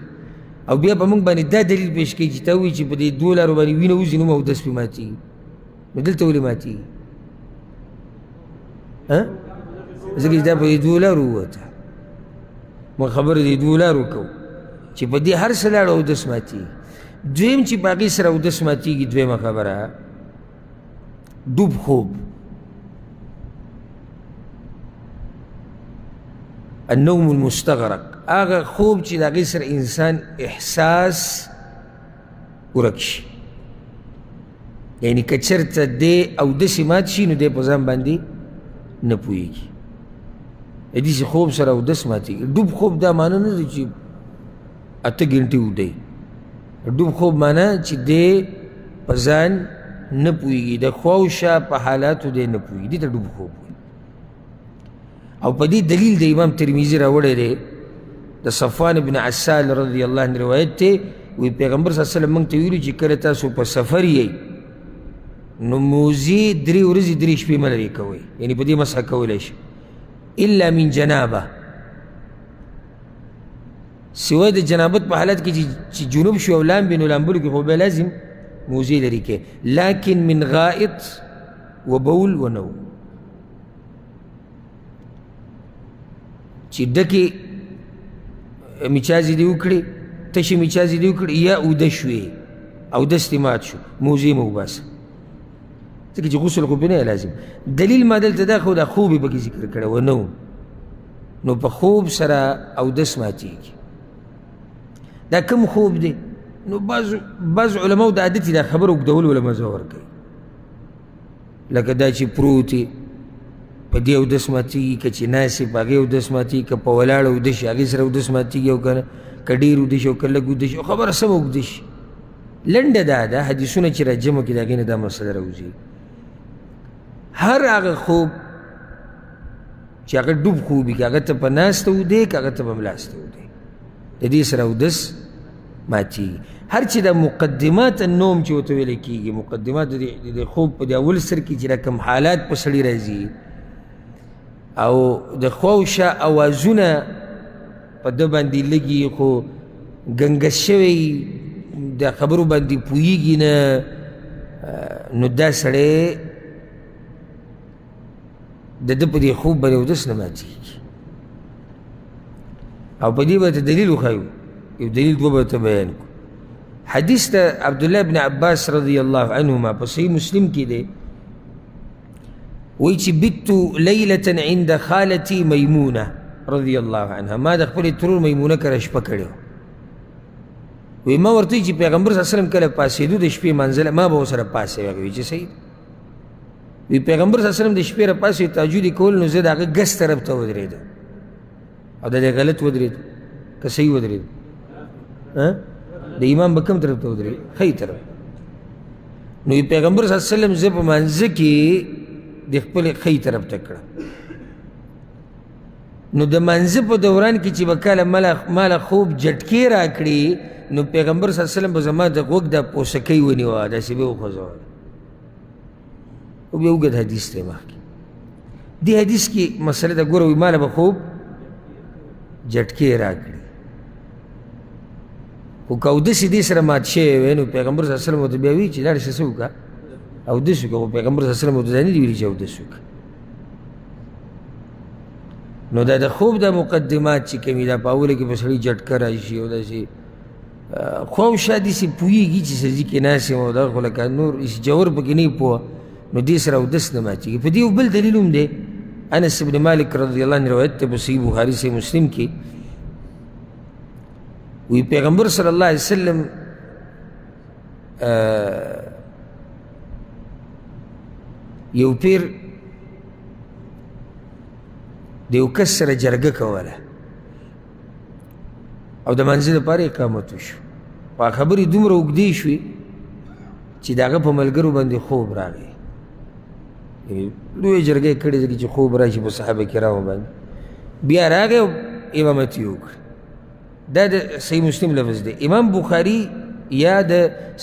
Speaker 1: او بیا په موږ باندې دا دلیل پیش کوي چې تا ووایي چې په دې دوو لارو باندې وینه وځي نو اودس پرې ماتېږي، نو دلته ولې ماتېږي؟ ځکه چې دا په دې دوو لارو ووته. موږ خبره دې دوو لارو کوو چې په دې هر څه لاړو اودس ماتېږي. دویم چې په هغې سره اودس ماتېږي، دویمه خبره ډوب خوب، النوم المستغرق، هغه خوب چې د هغې سره انسان احساس ورک شي، یعنی که چېرته دی اودس یې مات شي نو دی په ځان باندې نه پوهېږي. د داسې خوب سره اودس ماتېږي. ډوب خوب دا معنی نه ده چې 8 ګنټې ویده، ډوب خوب معنی چې دی په ځان نه پوهېږي، د خوا او شا په حالاتو دی نه پوهېږي، دې ته ډوب خوب وایي. او په دې دلیل د امام ترمذي راوړی دی، د صفوان بن عسال رضی الله عنه روایت دی، وایي پیغمبر صلی الله علیه وسلم موږ ته ویلي چې کله تاسو په سفر یئ نو موزې 3 ورځې 3 شپې مه لرې کوئ، یعنې په دې مسح کولی شئ، الا من جنابه، سوای د جنابت په حالت کې چې جنوب شو او لامبي نو لامبلو کې خو بیا لازم موزې لرې کوي، لکن من غائط و بول و نوم، چې ډکې میچازې دې وکړې، تشې میچازې دې وکړې، یا اوده شوې، اودس دې مات شو، موزې مه وباسه، ځکه چې غسل خو پرې نه لازم. دلیل ما دلته دا خو دا خوب یې پکې ذکر کړی و نوم، نو په خوب سره اودس ماتېږي. دا کوم خوب دی؟ نو بعض علماو د عادت دا خبره اوږدولو له مزه ورکوي، لکه دا چې پروت یې په دې اودس ماتېږي، که چې ناست یې په هغې اودس ماتېږي، که په ولاړه اوده شي هغې سره اودس ماتېږي، او که نه که ډېر اوده شي او که لږ اوده شي، خبره سمه اوږده شي. لنډه دا ده حدیثونه چې راجمع کړي د هغې نه دا مسله راوځي، هر هغه خوب چې هغه ډوب خوب وي، که هغه ته په ناسته اوده که هغه ته په ملاسته اوده، د دې سره اودس ماتېږي. هر چې دا مقدمات النوم چې ورته ویل کېږي، مقدمات د خوب په دې اول سر کې چې دا کوم حالات په سړي راځي او د خوا او شا اوازونه په ده باندې لګي، خو ګنګس شوی د خبرو باندې پوهېږي نه، نو دا سړی د ده په دې خوب باندې اودس نه ماتېږي. او په دې به ته دلیل وښیو، یو دلیل دوه به ته بیان کړو. حدیث ته عبدالله بن عباس رضی الله عنهما په صحیح مسلم کې دی، وایي چې بت لیلة عند خالتي میمونه رضی الله عنها، ما د خپلې ترور میمونه کره شپه کړې وه. وایي ما ورته ویل چې پیغمبر صلی الله علیه وسلم کله پاڅېدو د شپې منزله، ما به ورسره پاڅېږم. هغه وایي چې صحیح ده. وایي پیغمبر صلی الله علیه وسلم د شپې راپاڅېد، تهجد یې کول، نو زه د هغه ګس طرف ته ودرېدم، او دا دی غلط ودرېد که صحیح ودرېد؟ د امام به کوم طرف ته ودرېد؟ ښی طرف. نو پیغمبر صلی الله علیه وسلم زه په مانځه کې د خپلې ښی طرف ته کړم، نو د مانځه په دوران کې چې به کله ماله خوب جټکې راکړي، نو پیغمبر صلی الله علیه وسلم به زما د غوږ دا پوسکۍ ونیوه، داسې به یې وخوځوله. او بیا اوږد حدیث دی مخکې. دې حدیث کې مسله ده، ګوره وایي ماله به خوب جټکې راکړي، خو که اودس یې دې سره مات شوی وی، نو پیغمبر صلی الله علیه وسلم ورته بیا وایي چې لاړ شه څه وکړه، اودس وکړه. خو پیغمبر صلی الله علیه وسلم ورته دا نه دي ویلي چې اودس وکړه. نو دا د خوب دا مقدمات چې کومې دا په اوله کې په سړي جټکه راشي او داسې خوا او شا داسې پوهېږي چې څه ځي کې ناست یم، او دا خو لکه نور هېڅ جور پکې نه پوه، نو دې سره اودس نه ماتېږي. په دې یو بل دلیل هم دی، انس بن مالک رضی الله عنه روایت دی په صحیح بخاري صحیح مسلم کې، وی پیغمبر صلی الله علیه وسلم یو پیر د یو کس سره جرګه کوله او د مانځه دپاره اقامت وشو، خو هغه خبرې دومره اوږدې شوې چې د هغه په ملګرو باندې خوب راغی. یعنې لویه جرګه یې کړې ځکه چې خوب راشي په صحابه کرامو باندې. بیا راغی او امامت یې وکړ. دا د صحیح مسلم لفظ دی. امام بخاري یا د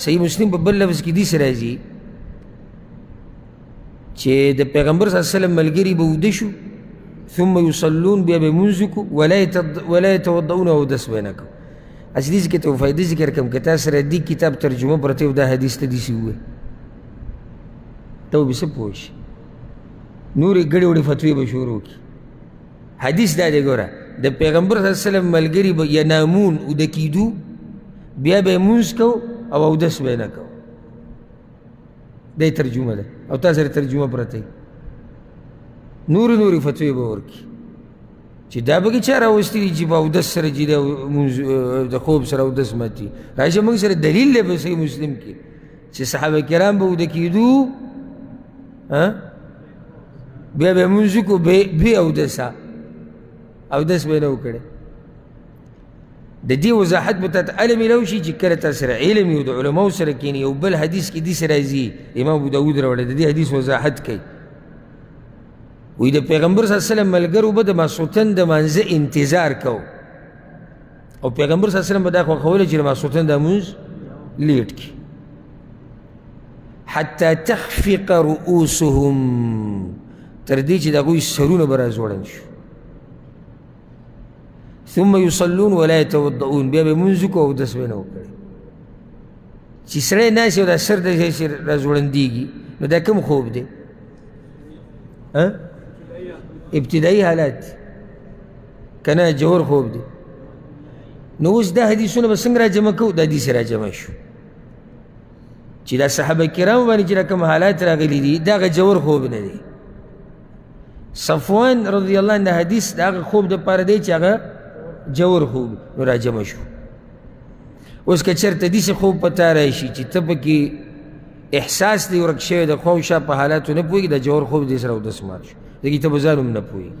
Speaker 1: صحیح مسلم په بل لفظ کې داسې راځي چې د پیغمبر صلی الله علیه وسلم ملګري به ویده شو، ثم یصلون، بیا به لمونځ وکړو، ولا یتوضؤون، اودس به نه کوو. هسې دې ځکه ته یو فایده ذکر کړم، که تا سره دې کتاب ترجمه پرته او دا حدیث ته داسې ووایي، ته به څه پوه شې، نورې ګړې وړې فتوې به شروع کړي. حدیث دا دی ګوره، د پیغمبر صلی الله علیه وسلم ملګري به ینامون اوده کېدو، بیا به یې لمونځ کو او اودس به یې نه کوو. دا یې ترجمه ده او تا سره ترجمه پرته وي. نورې نورې فتوې به ورکړي چې دا به کې چا راوستي دي چې په اودس سره چې د خوب سره اودس ماتي. راشه موږ سره دلیل دی په صحیح مسلم کې چې صحابه کرام به اوده کېدو، بیا به لمونځ وکړو بې اودسه، اودس به یې نه و کړی. د دې وضاحت به تاته هله میلاو شي چې کله تا سره علم وي او د علماو سره کښېني. یو بل حدیث کې داسې راځي، امام ابو داود راوړی، د دې حدیث وضاحت کوي. وایي د پیغمبر صلی الله علیه وسلم ملګرو به د ماسخوتن د مانځه انتظار کو، او پیغمبر صلی الله علیه وسلم به دا خوښوله چې د ماسخوتن دا لمونځ لیټ کړي، حتی تخفق رؤوسهم، تر دې چې د هغوی سرونه به راځوړند شو. ثم يصلون ولا يتوضؤون، بیا به لمونځ وکړو او اودس به یې نه وکړي. چې سړی ناست او دا سر داسې راځوړندېږي، نو دا کوم خوب دی؟ ابتدایي حالات که نه ژور خوب دی. نو اوس دا حدیثونه به څنګه راجمع کوو؟ دا حدیث راجمع شو چې دا صحابه کرامو باندې چې کوم حالات راغلي دي، دا هغه ژور خوب نه دی. صفوان رضی الله عنه حدیث د هغه خوب دپاره دی چې هغه ژور خوب، نو راجمع شو. اوس که چېرته داسې خوب په تا راشي چې ته پکې احساس دی ورک شوی د خوا او شا په حالاتو نه پوهېږي، د ژور خوب دې سره اودس مات شو، ځکه ته به ځان هم نه پوهېږي.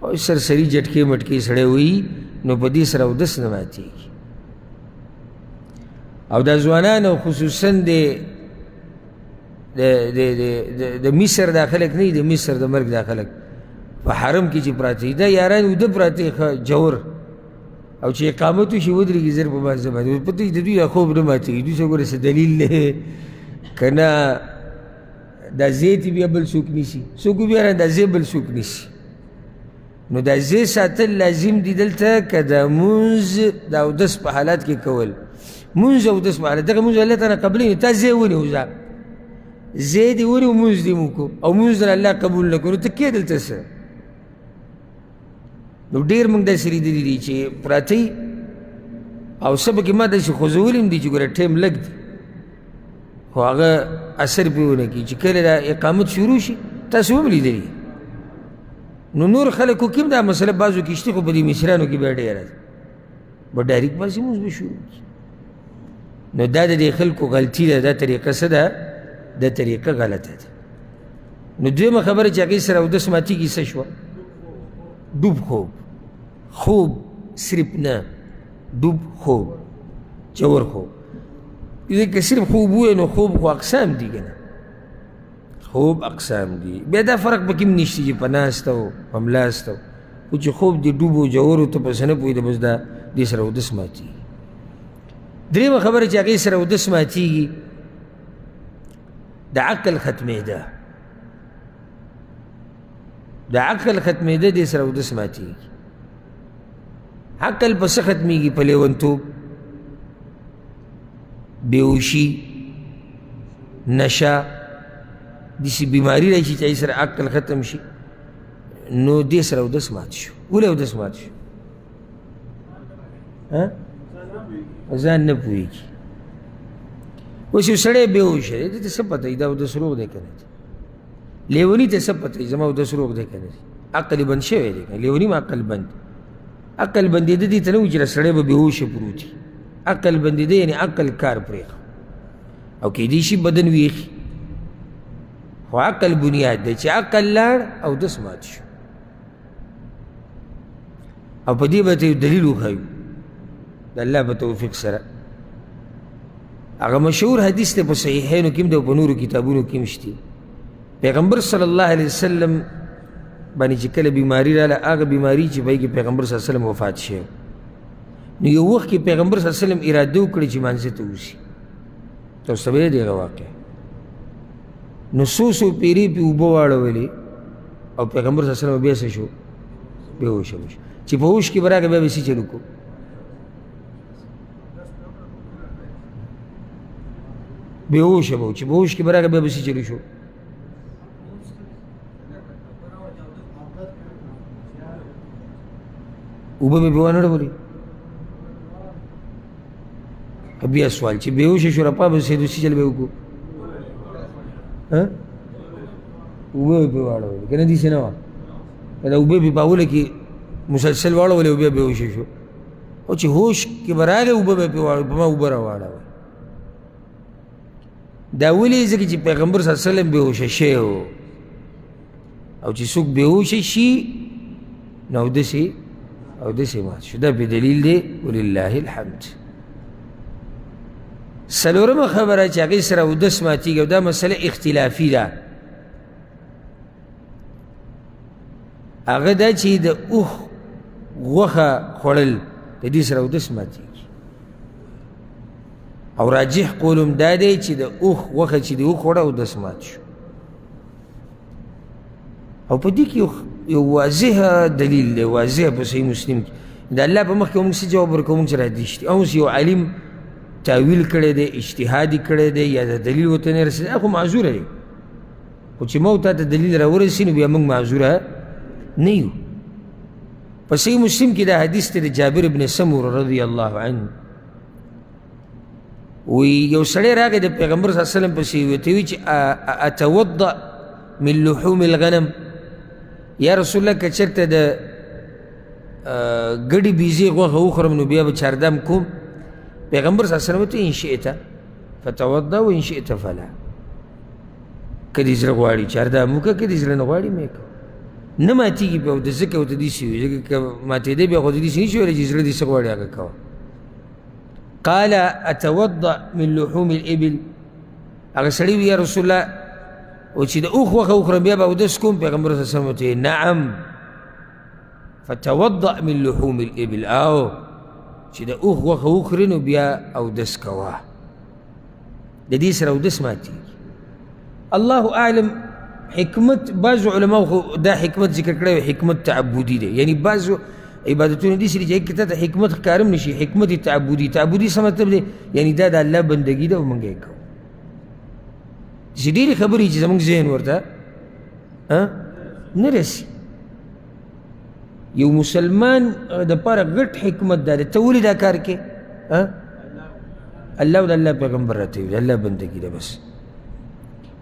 Speaker 1: او سرسري جټکې مټکې سړی وایي، نو په دې سره اودس نه ماتېږي. او دا ځوانان او خصوصا د مصر دا خلک نه دي، د مصر د مرګ دا خلک په حرم کې چې پراته دي، دا یاران ویده پراته ښه ژور، او چې اقامت وشي ودرېږي زر په مانځه باندې، پته یې د دوی دا خوب نه ماتېږي. دوی څه ګوره څه دلیل دی که نه، دا ځای ته بیا بل څوک نیسي، څوک بیا دا ځای بل څوک نیسي. نو دا ځای ساتل لازم دي دلته، که د مونځ د اودس په حالت کې کول، مونځ اودس په حالت دغه مونځ الله تعالی قبلوي. تا ځای ونیو، ځه ځای دې ونیو، مونځ دې وکړو او مونځ در الله قبول نه کړو، ته کې دلته څه؟ نو ډېر موږ داسې لیدلي دي چې پراته وي او څه پکې ما داسې خوځولي هم دي چې ګوره ټایم لږ دی، خو هغه اثر پرې ونه کړي. چې کله دا اقامت شروع شي، تاسو هم لیدلي. نو نور خلکو کې هم دا مسله بعضو کې شته، خو په دې مصریانو کې بیا ډېره ده، به ډایرک پاسې مونځ به شروع کړي. نو دا د دې خلکو غلطي ده، دا طریقه څه ده؟ دا طریقه غلطه ده. نو دویمه خبره چې هغې سره اودس ماتېږي څه شوه؟ ډوب خوب، خوب صرف نه، ډوب خوب، ژور خوب. که صرف خوب ووایې نو خوب خو اقسام دي که نه، خوب اقسام دي. بیا دا فرق پکې هم نشته چې په ناسته او په ملاسته، خو چې خوب دې ډوب او ژور ته په څه نه پوهېده، بس دا دې سره اودس ماتېږي. درېیمه خبره چې هغې سره اودس ماتېږي، د عقل ختمېده. د عقل ختمېده دې سره اودس ماتېږي. عقل په څه ختمېږي؟ په لیونتوب، بېهوشي، نشه، داسې بیماري راشي چې هغې سره عقل ختم شي، نو دې سره اودس مات شو. ولې اودس مات شو؟ ځان نه پوهېږي. اوس یو سړی بېهوشه دی، ده ته څه پته وي دا اودس روغ دی که نه دی؟ لیوني ته څه پته وي زما اودس روغ دی که نه دی؟ عقل یې بند شوی دی، لیوني هم عقل بند. عقل بندېده دې ته نه وایي چې دا سړی به بېهوشه پروت وي. عقل بندېده یعنې عقل کار پرېښود، او کېدای شي بدن ویښي، خو عقل بنیاد دی. چې عقل لاړ اودس مات شو. او په دې به ته یو دلیل وښیو د الله په توفیق سره. هغه مشهور حدیث دی په صحیحینو کې هم دی او په نورو کتابونو کې هم شته. پیغمبر صلی الله علیه وسلم باندې چې کله بیماري راله، هغه بیماري چې په هغې کې پیغمبر صلی الله علیه وسلم وفات شوی، نو یو وخت کې پیغمبر صلی الله علیه وسلم اراده وکړه چې مانځه ته وځي. تاسو ته به دی هغه واقعه. نو څو څو پیرې پې اوبه واړولې او پیغمبر صلی الله علیه وسلم بیا څه شو؟ بېهوشه شو. چې په هوش کې به راغی بیا به څه چل وکړو؟ بېهوشه به و. چې په هوش کې به راغی بیا به څه چل شو؟ اوبه به پې وانه ړولې. بیا سوال چې بېهوشه شو راپاڅېدو څه چل به یې وکړو؟ اوبه به پرې واړولې که نه داسې نه وه؟ که دا اوبه پرې په اوله کې مسلسل واړولې او بیا بېهوشه شو، او چې هوش کې به راغی اوبه به پرې واړولې، په ما اوبه راواړوه. دا ولې؟ ځکه چې پیغمبر صلی الله علیه وسلم بېهوشه شوی و، او چې څوک بېهوشه شي نو اودس یې مات شو. دا پې دلیل دی، ولله الحمد. څلورمه خبره چې هغې سره اودس ماتېږي، او دا مسله اختلافي ده، هغه دا چې د اوښ غوښه خوړل د دې سره اودس ماتېږي. او راجح قول هم دا دی چې د اوښ غوښه چې دې وخوړه اودس مات شو. او په دې کې یو واضح دلیل دی، واضح په صحیح مسلم کې. د الله په مخ کې موږ څه جواب ورکوو؟ موږ چې رادیش دي، اوس یو عالم تاویل کړی دی، اجتهاد یې کړی دی، یا د دلیل ورته نه رسېدلی، هغه خو معذوره دی. خو چې ما تا ته دلیل راورسي نو بیا موږ معذوره نه یو. په صحیح مسلم کې دا حدیث دی د جابر ابن سمر رضی الله عنه، وی یو سړی راغی د پیغمبر صلی الله علیه وسلم پسې، ورته وی چې اتوضأ من لحوم الغنم، یا رسول الله که چېرته د ګډې بیزې غوښه وخورم نو بیا به چاردام کوم. پیغمبر صلی الله علیه وسلم ورته ان شئت فتوضأ و ان شئت فلا، که دې زړه غواړي چاردام وکړه، که دې زړه نه غواړي مه یې کوه. نه ماتېږي بیا اودس، ځکه ورته داسې وي، ځکه که ماتېدی بیا خو داسې نه شي ویلی چې زړه دې څه غواړي هغه کوه. قال اتوضأ من لحوم الإبل، هغه سړي وی یا رسول الله او چې د اوښ غوښه وخورم بیا به اودس کوم. پیغمبر صلی الله علیه وسلم ورته نعم فتوضأ من لحوم الإبل، او چې د اوښ غوښه وخورې نو بیا اودس کوه. د دې سره اودس ماتېږي. الله اعلم حکمت، بعضو علماو خو دا حکمت ذکر کړی، حکمت تعبدي دی، یعنی بعضو عبادتونه داسې دي چې هغې کې ته حکمت ښکاره هم نه شي. حکمت تعبدي، تعبدي څه مطلب دی؟ یعنی دا د الله بندګي ده او موږ یې کوو. داسې ډېرې خبرې چې زموږ ذهن ورته نه رسي. یو مسلمان دپاره غټ حکمت دا دی، ته ولې دا کار کوې؟ الله او د الله پیغمبر راته ویلي، الله بندګي ده بس.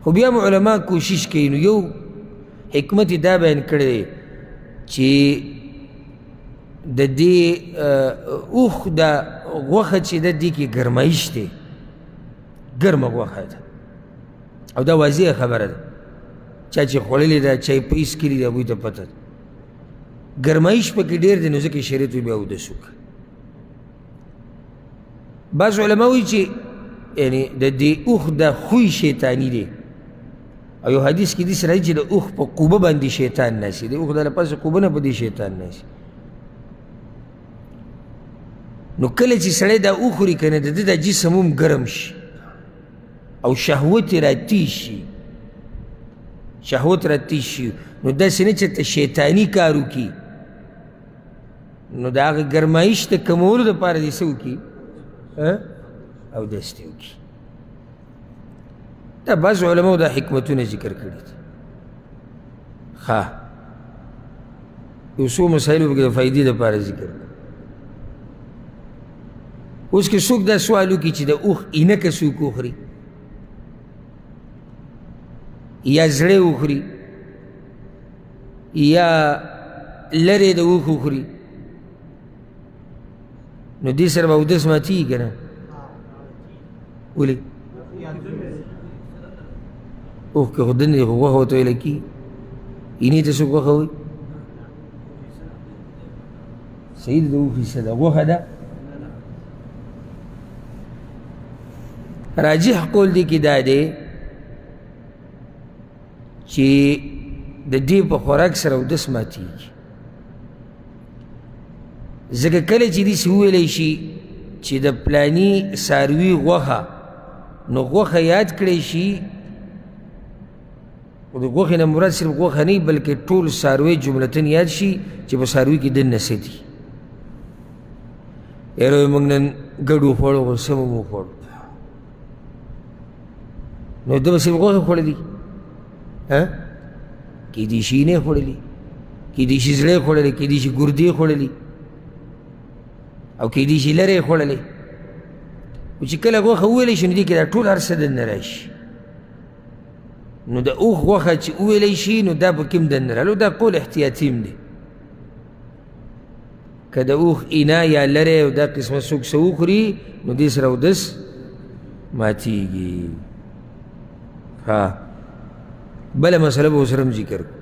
Speaker 1: خو بیا هم علما کوشش کوي، نو یو حکمت یې دا بیان کړی دی چې د دې اوښ د غوښه چې ده دې کې ګرمایش دی، ګرمه غوښه ده، او دا واضح خبره ده، چا چې خوړلې ده، چا یې په ایس کلي ده، هغوی ته پته ده. ګرمایش پکې ډېر دی، نو ځکه شریعت وایي بیا اودس وکړه. بعض علما وایي چې یعنی د دې اوښ د خوی شیطاني دی، او یو حدیث کې داسې راځي چې د اوښ په قوبه باندې شیطان ناست دی، د اوښ د پاسه قوبه نه په دې شیطان ناست. نو کله چې سړی دا وخوري که نه، د ده دا جسم هم ګرم شي او شهوت یې راتېز شي، شهوت راتېز شي، نو داسې نه چې ته شیطاني کار وکړي، نو د هغه ګرمایش د کمولو دپاره دې څه وکړي؟ اودس دې وکړي. دا بعض علماو دا حکمتونه ذکر کړي دي. ښه، یو څو مسایلو پکې د فایدې دپاره ذکر کړي. اوس که څوک دا سوال وکړي چې د اوښ اینه که څوک وخوري یا زړی وخوري یا لرې د اوښ وخوري، نو دې سره به اودس ماتېږي که نه؟ ولې؟ اوښ کې خو دننه خو غوښه ورته ویله کېږي، اینې ته څوک غوښه وایي؟ صحیح ده، د اوښ حصه ده، غوښه ده. راجح قول دی کې دا دی چې د دې په خوراک سره اودس ماتېږي، ځکه کله چې داسې وویلی شي چې د پلاني څاروي غوښه، نو غوښه یاد کړی شي، خو د غوښې نه مراد صرف غوښه نه بلکې ټول څاروی جملتاً یاد شي چې په څاروي کې دننه څه دي. یاره موږ نن ګډ وخوړو خو څه مو وخوړو، نو ده به صرف غوښه خوړلي، کیدی شي نه خوړلي، کیدی شي زړه خوړلي، کیدی شي ګردې خوړلي، او کیدی شي لرې خوړلې. او چې کله غوښه وویلی شي نو دې کې دا ټول هر څه دننه راشي. نو د اوښ غوښه چې وویلی شي نو دا پکې هم دننه راغله. دا قول احتیاطي هم دی. که د اوښ اینا یا لری او دا قسمه څوک څه وخوري نو دې سره اودس ماتیږي. ها بله مسله به ورسره هم ذکر کړو.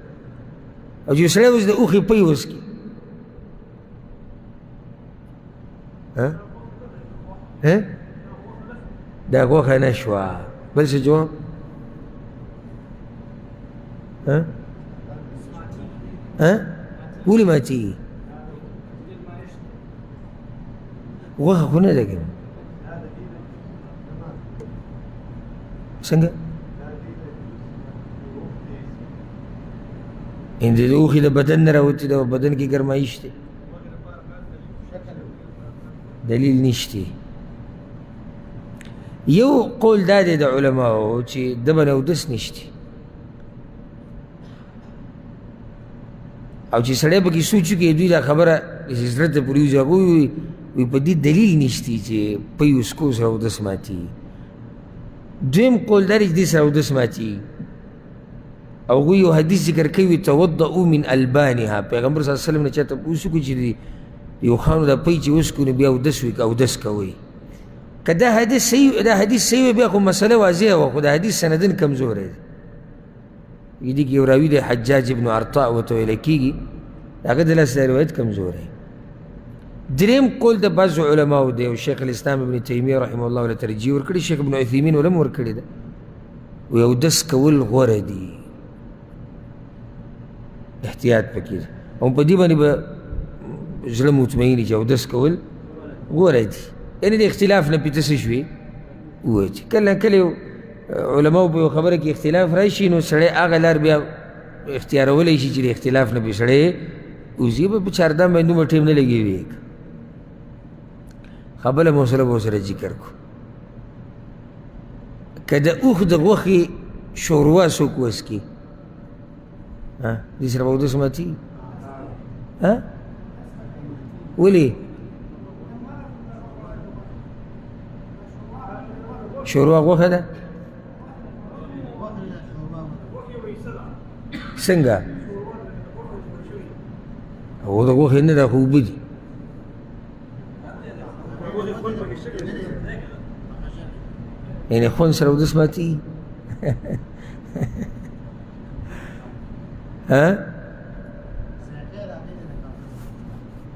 Speaker 1: او چې سړی اوس د اوښې پی وڅکي، ها دا غوښه نه شوه، بل څه جواب؟ ها ها ولې ماتېږي؟ غوښه خو نه ده که نه؟ څنګه؟ ان د اوښې د بدن نه راوتې ده، بدن کې ګرمایش دی، دلیل نشته. یو قول دا دی د علماو چې د باندې اودس نشته، او چې سړی پکې سوچ وکړي دوی دا خبره چې زړه ته پورې وځي، هغوی وایي په دې دلیل نشته چې پی وسکو سره اودس ماتېږي. دویم قول دا دی چې دې سره اودس ماتېږي. او هغوی یو حدیث ذکر کوي توضؤ من البانها، پیغمبر صلی الله علیه وسلم نه چا تپوس وکړو چې یو خانو دا پی چې وڅکو نو بیا اودس وکړه، اودس کوئ. که دا حدیث صحیح، دا حدیث صحیح وي بیا خو مسله واضحه وه، خو دا حدیث سندن کمزوری دی. دې کې یو راوي دی حجاج ابن ارطاء ورته ویل کېږي، هغه د لاسه دا روایت کمزوری. دریم قول د بعضو علماو دی، او شیخ الاسلام ابن تیمیه رحمه الله له ترجیح ورکړې، شیخ ابن عثیمین ولم ورکړې ده، وایي اودس کول غوره دي، احتیاط پکې دی، او په دې باندې به زړه مطمئن چې اودس کول غوره دي. یعنې د اختلاف نه پې ته څه شوې ووایي. کله کله علماو په یو خبره کې اختلاف راشي نو سړی هغه لار بیا اختیارولی شي چې د اختلاف نه پې سړی وځي، به په چاردام باندې دومره ټایم نه لګېږي. خبره مسله به ورسره ذکر کړو. که د اوښ د غوښې شوروا څوک وڅکي، دې سره به اودس ماتېږي؟ ولې؟ شوروا غوښه ده؟ څنګه؟ هو د غوښې نه ده، خو اوبه دي. یعنې خوند سره اودس ماتېږي؟ ها؟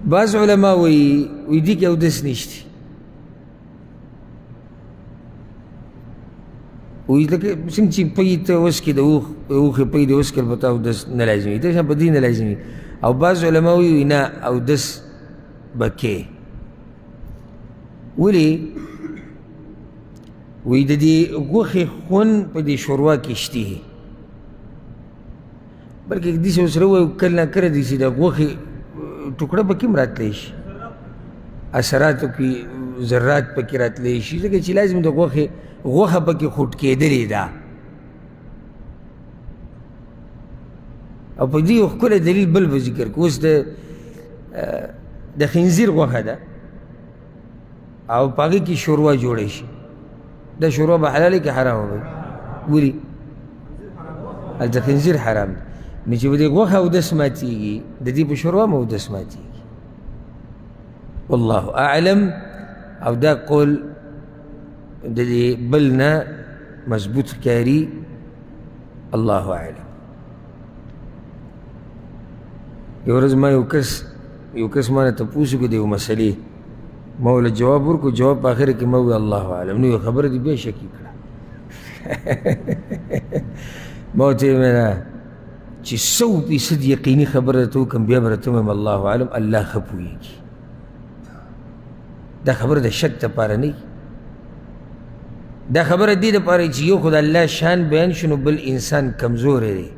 Speaker 1: بعض علما وایي وایي دې کې اودس نشته، وایي لکه څنګه چې پی ته وڅکې د اوښې پی دې وڅکل په تا اودس نه لازمېږي، دا شان په دې نه لازمېږي. او بعض علما وایي نه اودس به کې. ولې؟ وایي د دې غوښې خوند په دې شوروا کې شته، بلکې داسې ورسره ووایو کله نا کله داسې د غوښې ټوکړه پکې هم راتلی شي، اثراتو کې ذرات پکې راتلی شي، ځکه چې لازم د غوښې غوښه پکې خوټ کېدلې ده. او په دې یو ښکلی دلیل بل به ذکر کړو. اوس د خنزیر غوښه ده او په هغې کې شوروا جوړی شي، دا شوروا به حلاله که حرامه وي؟ ولې؟ هلته خنزیر حرام دی. نو چې په دې غوښه اودس ماتېږي، د دې په شوروا هم اودس ماتېږي. والله اعلم. او دا قول د دې بل نه مضبوط ښکاري، الله اعلم. یو ورځ ما یو کس ما نه تپوس وکړو د یو مسلې، ما ورله جواب ورکړو، جواب په آخره کې ما وویل الله اعلم. نو یو خبره دې بیا شکي کړه. ما ورته وویل نه، چې 100% یقیني خبره درته وکړم بیا به درته ووایم الله اعلم، الله ښه پوهېږي. دا خبره د شک دپاره نه، دا خبره دې دپاره چې یو خو د الله شان بیان شو نو بل انسان کمزوری دی،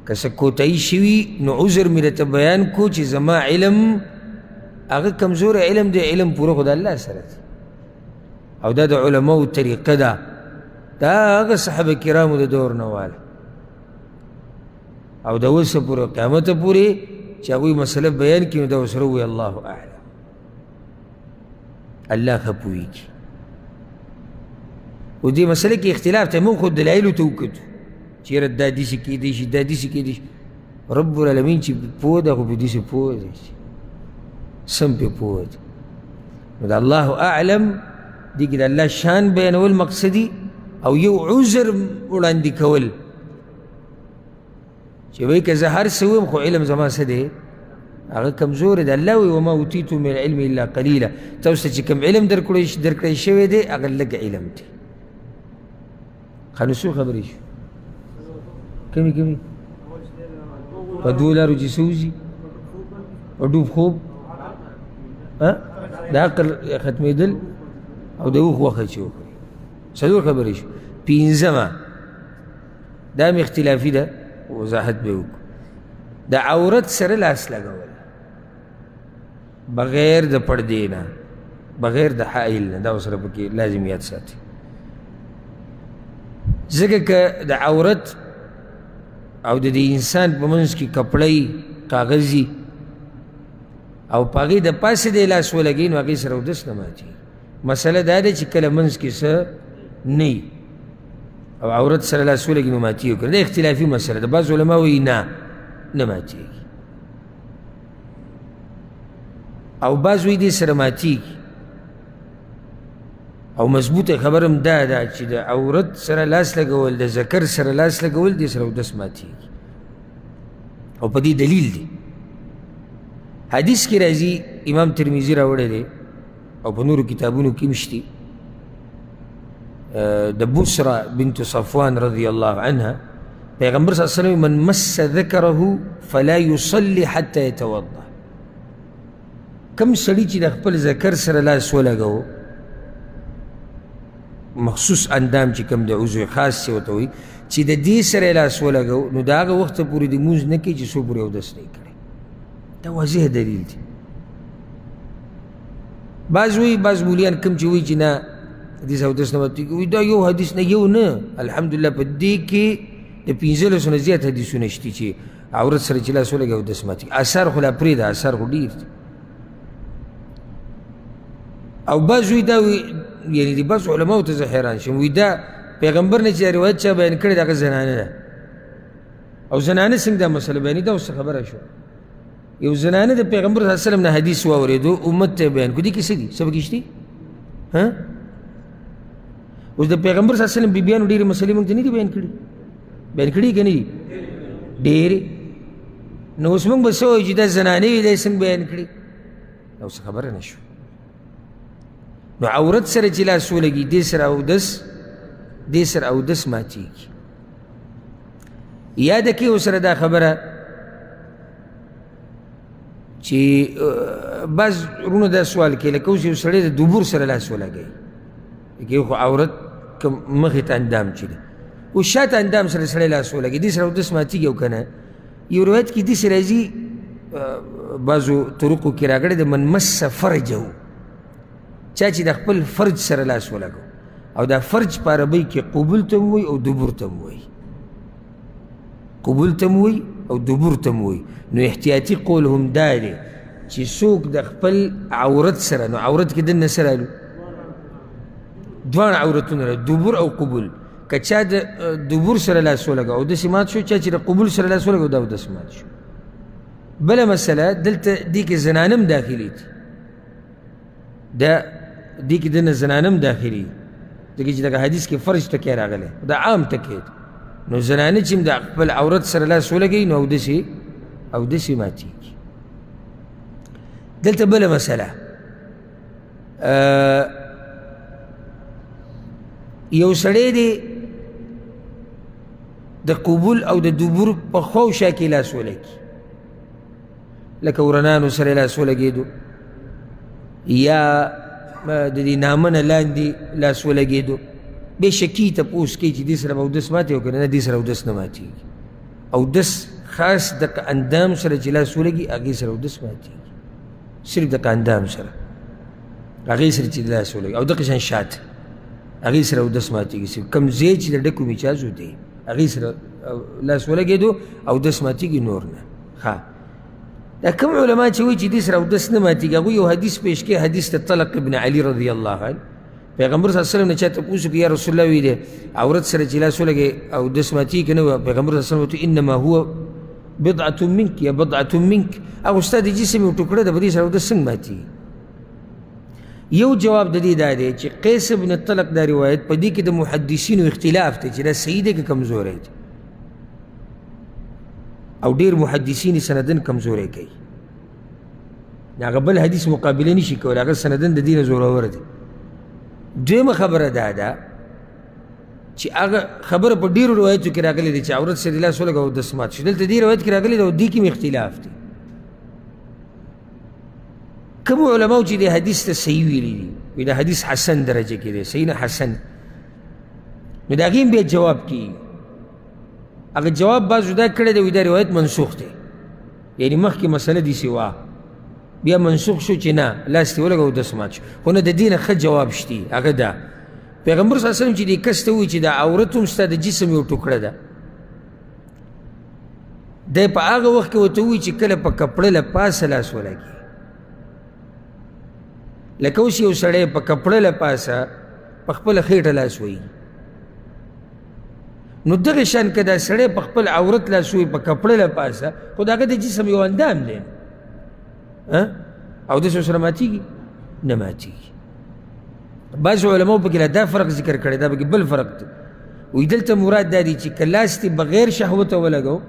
Speaker 1: که څه کوتاهي شوي نو عذر مې درته بیان کړو چې زما علم هغه کمزوری علم دی، علم پوره خو د الله سره دی. او دا د علماو طریقه ده، دا هغه صحابه کرامو د دور نه واله او د اوسه پورې قیامته پورې چې هغوی مسله بیان کړي نو دا ورسره ووایي الله اعلم. الله ښه پوهېږي. او دې مسله کې اختلاف دی، موږ خو دلایلو ته وکتو چې یاره دا داسې کېدی شي، دا داسې کېدی شي. رب العالمین چې پوه ده خو په داسې پوه دی، سم پې پوه دی. نو د الله اعلم دې کې د الله شان بیانول مقصدي او یو عذر وړاندې کول چې وایي که زه هر څه ویم خو علم زما څه دی، هغه کمزوری دی. الله وایي وما اوتیتم من العلم الا قلیلا، تاسو ته چې کوم علم درکړی شوی دی هغه لږ علم دی. ښه نو څو خبرې شو؟ کمې کمې په دوو لارو چې څه وځي، په ډوب خوب، د عقل ختمېدل او د اوښ غوښه چې وخوري. څلور خبرې شو. پنځمه دا هم اختلافي ده، وضاحت به وکړو. د عورت سره لاس لګول بغیر د پردې نه، بغیر د حائل نه، دا ورسره پکې لازم یاد ساتي. ځکه که د عورت او د دې انسان په منځ کې کپړی کاغذي او په هغې د پاسې دی لاس ولګوي نو هغې سره اودس نه ماتېږي. مسله دا ده چې کله منځ کې څه نه او عورت سره لاس ولګوي نو ماتېږي که نه، دا اختلافي مسله ده. بعض علما وایي نه، نه ماتېږي، او بعض وایي دې سره ماتېږي. او مضبوطه خبره هم دا ده چې د عورت سره لاس لګول، د ذکر سره لاس لګول، دې سره اودس ماتېږي، او په دې دلیل دی. حدیث کې راځي، امام ترمذي راوړی دی او په نورو کتابونو کې هم شته، د بسرة بنت صفوان رضی الله عنها، پیغمبر صلی الله علیه وسلم من مس ذکره فلا يصلي حتى يتوضأ. کم سړي چې د خپل ذکر سره لاس ولګوو، مخصوص اندام چې کوم د عضو خاص چې ورته وایي، چې د دې سره لاس ولګوو نو د هغه وخته پورې د لمونځ نه کوي چې څو پورې اودس نه کړي. دا واضح دلیل دی. بعض وایي، بعض مولیان کوم چې وایي چې نه دې سره اودس نه ماتېږي، وایي دا یو حدیث نه، یو نه، الحمدلله په دې کې د پنځلسو نه زیات حدیثونه شته چې عورت سره چې لاس ولګوي اودس ماتېږي. اثار خو لا پرېږده، اثار خو ډېر دي. او بعض وایي دا وایي، یعنې د بعض علماو ته زه حیران شم، وایي دا پیغمبر نه چې روایت چا بیان کړی د هغه زنانه ده، او زنانه څنګه دا مسله بیانوي؟ دا اوس خبره شوه. یو زنانه د پیغمبر صلی الله علیه وسلم نه حدیث واورېدو، امت ته یې بیان کړو. دې کې څه دي؟ څه پکې شته؟ اوس د پیغمبر صلی الله علیه وسلم بیبیانو ډېرې مسلې موږ ته نه دي بیان کړي، بیان کړي که نه دي؟ ډېرې. نو اوس موږ به څه وایو چې دا زنانې وي، دا یې څنګه بیان کړي؟ دا اوس خبره نه شوه. نو عورت سره چې لاس ولګي دې سره اودس، دې سره اودس ماتېږي. یاده کړئ ورسره دا خبره چې بعض وروڼو دا سوال کوي، لکه اوس یو سړی د دبر سره لاس ولګوي، لکه یو خو عورت کوم مخې ته اندام چې دی، اوس شاته اندام سره سړی لاس ولګوي، دې سره اودس ماتېږي او که نه؟ یو روایت کې داسې راځي، بعضو طرقو کې راغلی د من مس فرجه، چا چې د خپل فرج سره لاس ولګو، او دا فرج په عربۍ کې قبول ته هم وایي او دبر ته هم وایي، قبول ته هم وایي او دبر ته هم وایي. نو احتیاطي قول هم دا دی چې څوک د خپل عورت سره، نو عورت کې دننه څه رالو؟ دواړه عورتونه رالو، دبر او قبول. که چا د دبر سره لاس ولګو اودس یې مات شو، چا چې د قبول سره لاس ولګو دا اودس مات شو. بله مسله دلته دې کې زنانه هم داخلي دي، دا دې کې دننه زنانه هم داخلي دي، ځکه چې دغه حدیث کې فرج ټکی راغلی، دا عام ټکی دی. نو زنانه چې هم د خپل عورت سره لاس ولګوي نو اودس یې ماتېږي. دلته بله مسله، یو سړی دی د قبول او د دبر په خوا او شا کې لاس ولګي، لکه ورنانو سره لاس ولګېدو، یا د دې نامه نه لاندې لاس ولګېدو، بې شکي تپوس کوي چې دې سره به اودس ماتې او که نه، دې سره اودس نه ماتېږي. اودس خاص دغه اندام سره چې لاس ولګي هغې سره اودس ماتېږي، صرف دغه اندام سره هغې سره چې لاس ولګي، او دغه شان شاته هغې سره اودس ماتېږي. صرف کوم ځای چې د ډکو میچازو دی هغې سره لاس ولګېدو اودس ماتېږي، نور نه. ښه، دا کوم علما چې وایي چې دې سره اودس نه ماتېږي، هغوی یو حدیث پیش کوي، حدیث د طلق ابن علي رضی الله عنه. پیغمبر صلی الله علیه وسلم نه چا تپوس وکړي، یا رسول الله وایي دی عورت سره چې لاس ولګوې اودس ماتېږي که نه؟ پیغمبر صلی الله علیه وسلم ورته انما هو بضعة منک یا بضعة منک، هغه ستا د جسم یو ټوکړه ده، په دې سره اودس څنګه ماتېږي؟ یو جواب د دې دا دی چې قیس ابن طلق دا روایت په دې کې د محدثینو اختلاف دی چې دا صحیح دی که کمزوری دی، او ډېر محدثین یې سندن کمزوری کوي. د هغه بل حدیث مقابله نشي کولی، هغه سندن د دې نه زورور دی. دویمه خبره دا ده چې هغه خبره په ډېرو روایتو کې راغلې ده چې عورت سره لاس ولګوه اودس مات شو. دلته دې روایت کې راغلې ده او دې کې هم اختلاف دی. کوم علماو چې دې حدیث ته صحیح ویلي دي، وایي دا حدیث حسن درجه کې دی، صحیح نه حسن، نو د هغې هم بیا جواب کېږي. هغه جواب بعضو دا کړی دی، وایي دا روایت منسوخ دی، یعنې مخکې مسله داسې وه بیا منسوخ شو چې نه لاس دې ولګوه اودس مات شو. خو نه د دې نه ښه جواب شتي، هغه دا پیغمبر صلی الله علیه وسلم چې دې کس ته ووایي چې دا عورت هم ستا د جسم یو ټوکړه ده، دی په هغه وخت کې ورته ووایي چې کله په کپړه له پاسه لاس ولګي، لکه اوس یو سړی په کپړه له پاسه په خپله خېټه لاس وهي، نو دغه شان که دا سړی په خپل عورت لاس وهي په کپړه له پاسه، خو د هغه د جسم یو اندام دی، اودس ورسره ماتېږي؟ نه ماتېږي. بعضې علماو پکې لا دا فرق ذکر کړی، دا پکې بل فرق دی. وایي دلته مراد دا دی چې که لاس دې بغیر شهوته ولګو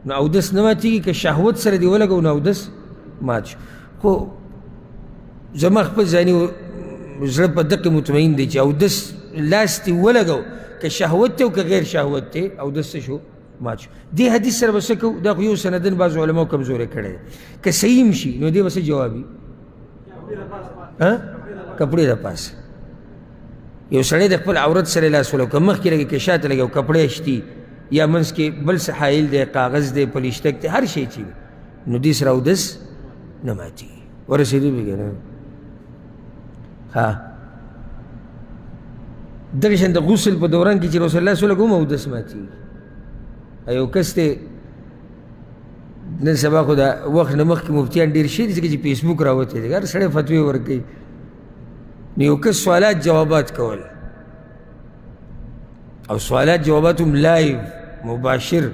Speaker 1: نو اودس نه ماتېږي، که شهوت سره دې ولګو نو اودس مات شو. خو زما خپل ځاني زړه په دقې مطمئن دی چې اودس لاس دې ولګو که شهوت دی او که غیر شهوت دی اودس څه شو؟ مات شو. دې حدیث سره به څه کوو؟ دا خو یو سندن بعضو علماو کمزوری کړی دی، که صحیح هم شي نو دې به څه جواب وي؟ کپړې د پاسه یو سړی د خپل عورت سره لاس ولګو، که مخکې لګي که شاته لګي او کپړې شتي یا منځ کې بل څه حایل دی، کاغذ دی، پلیشتک دی، هر شی چې وي، نو دې سره اودس نه ماتېږي. ورسېدو به که نه؟ ها دغه شان د غسل په دوران کې چې رسول الله صلی الله علیه وسلم اودس ماتېږي. یو کس دی نن سبا خو د وخت نه مخکې مفتیان ډېر شوي دي، ځکه چې فیسبوک راوتی دی، هر سړی فتوې ورکوي. نو یو کس سوالات جوابات کول، او سوالات جوابات هم live مباشر،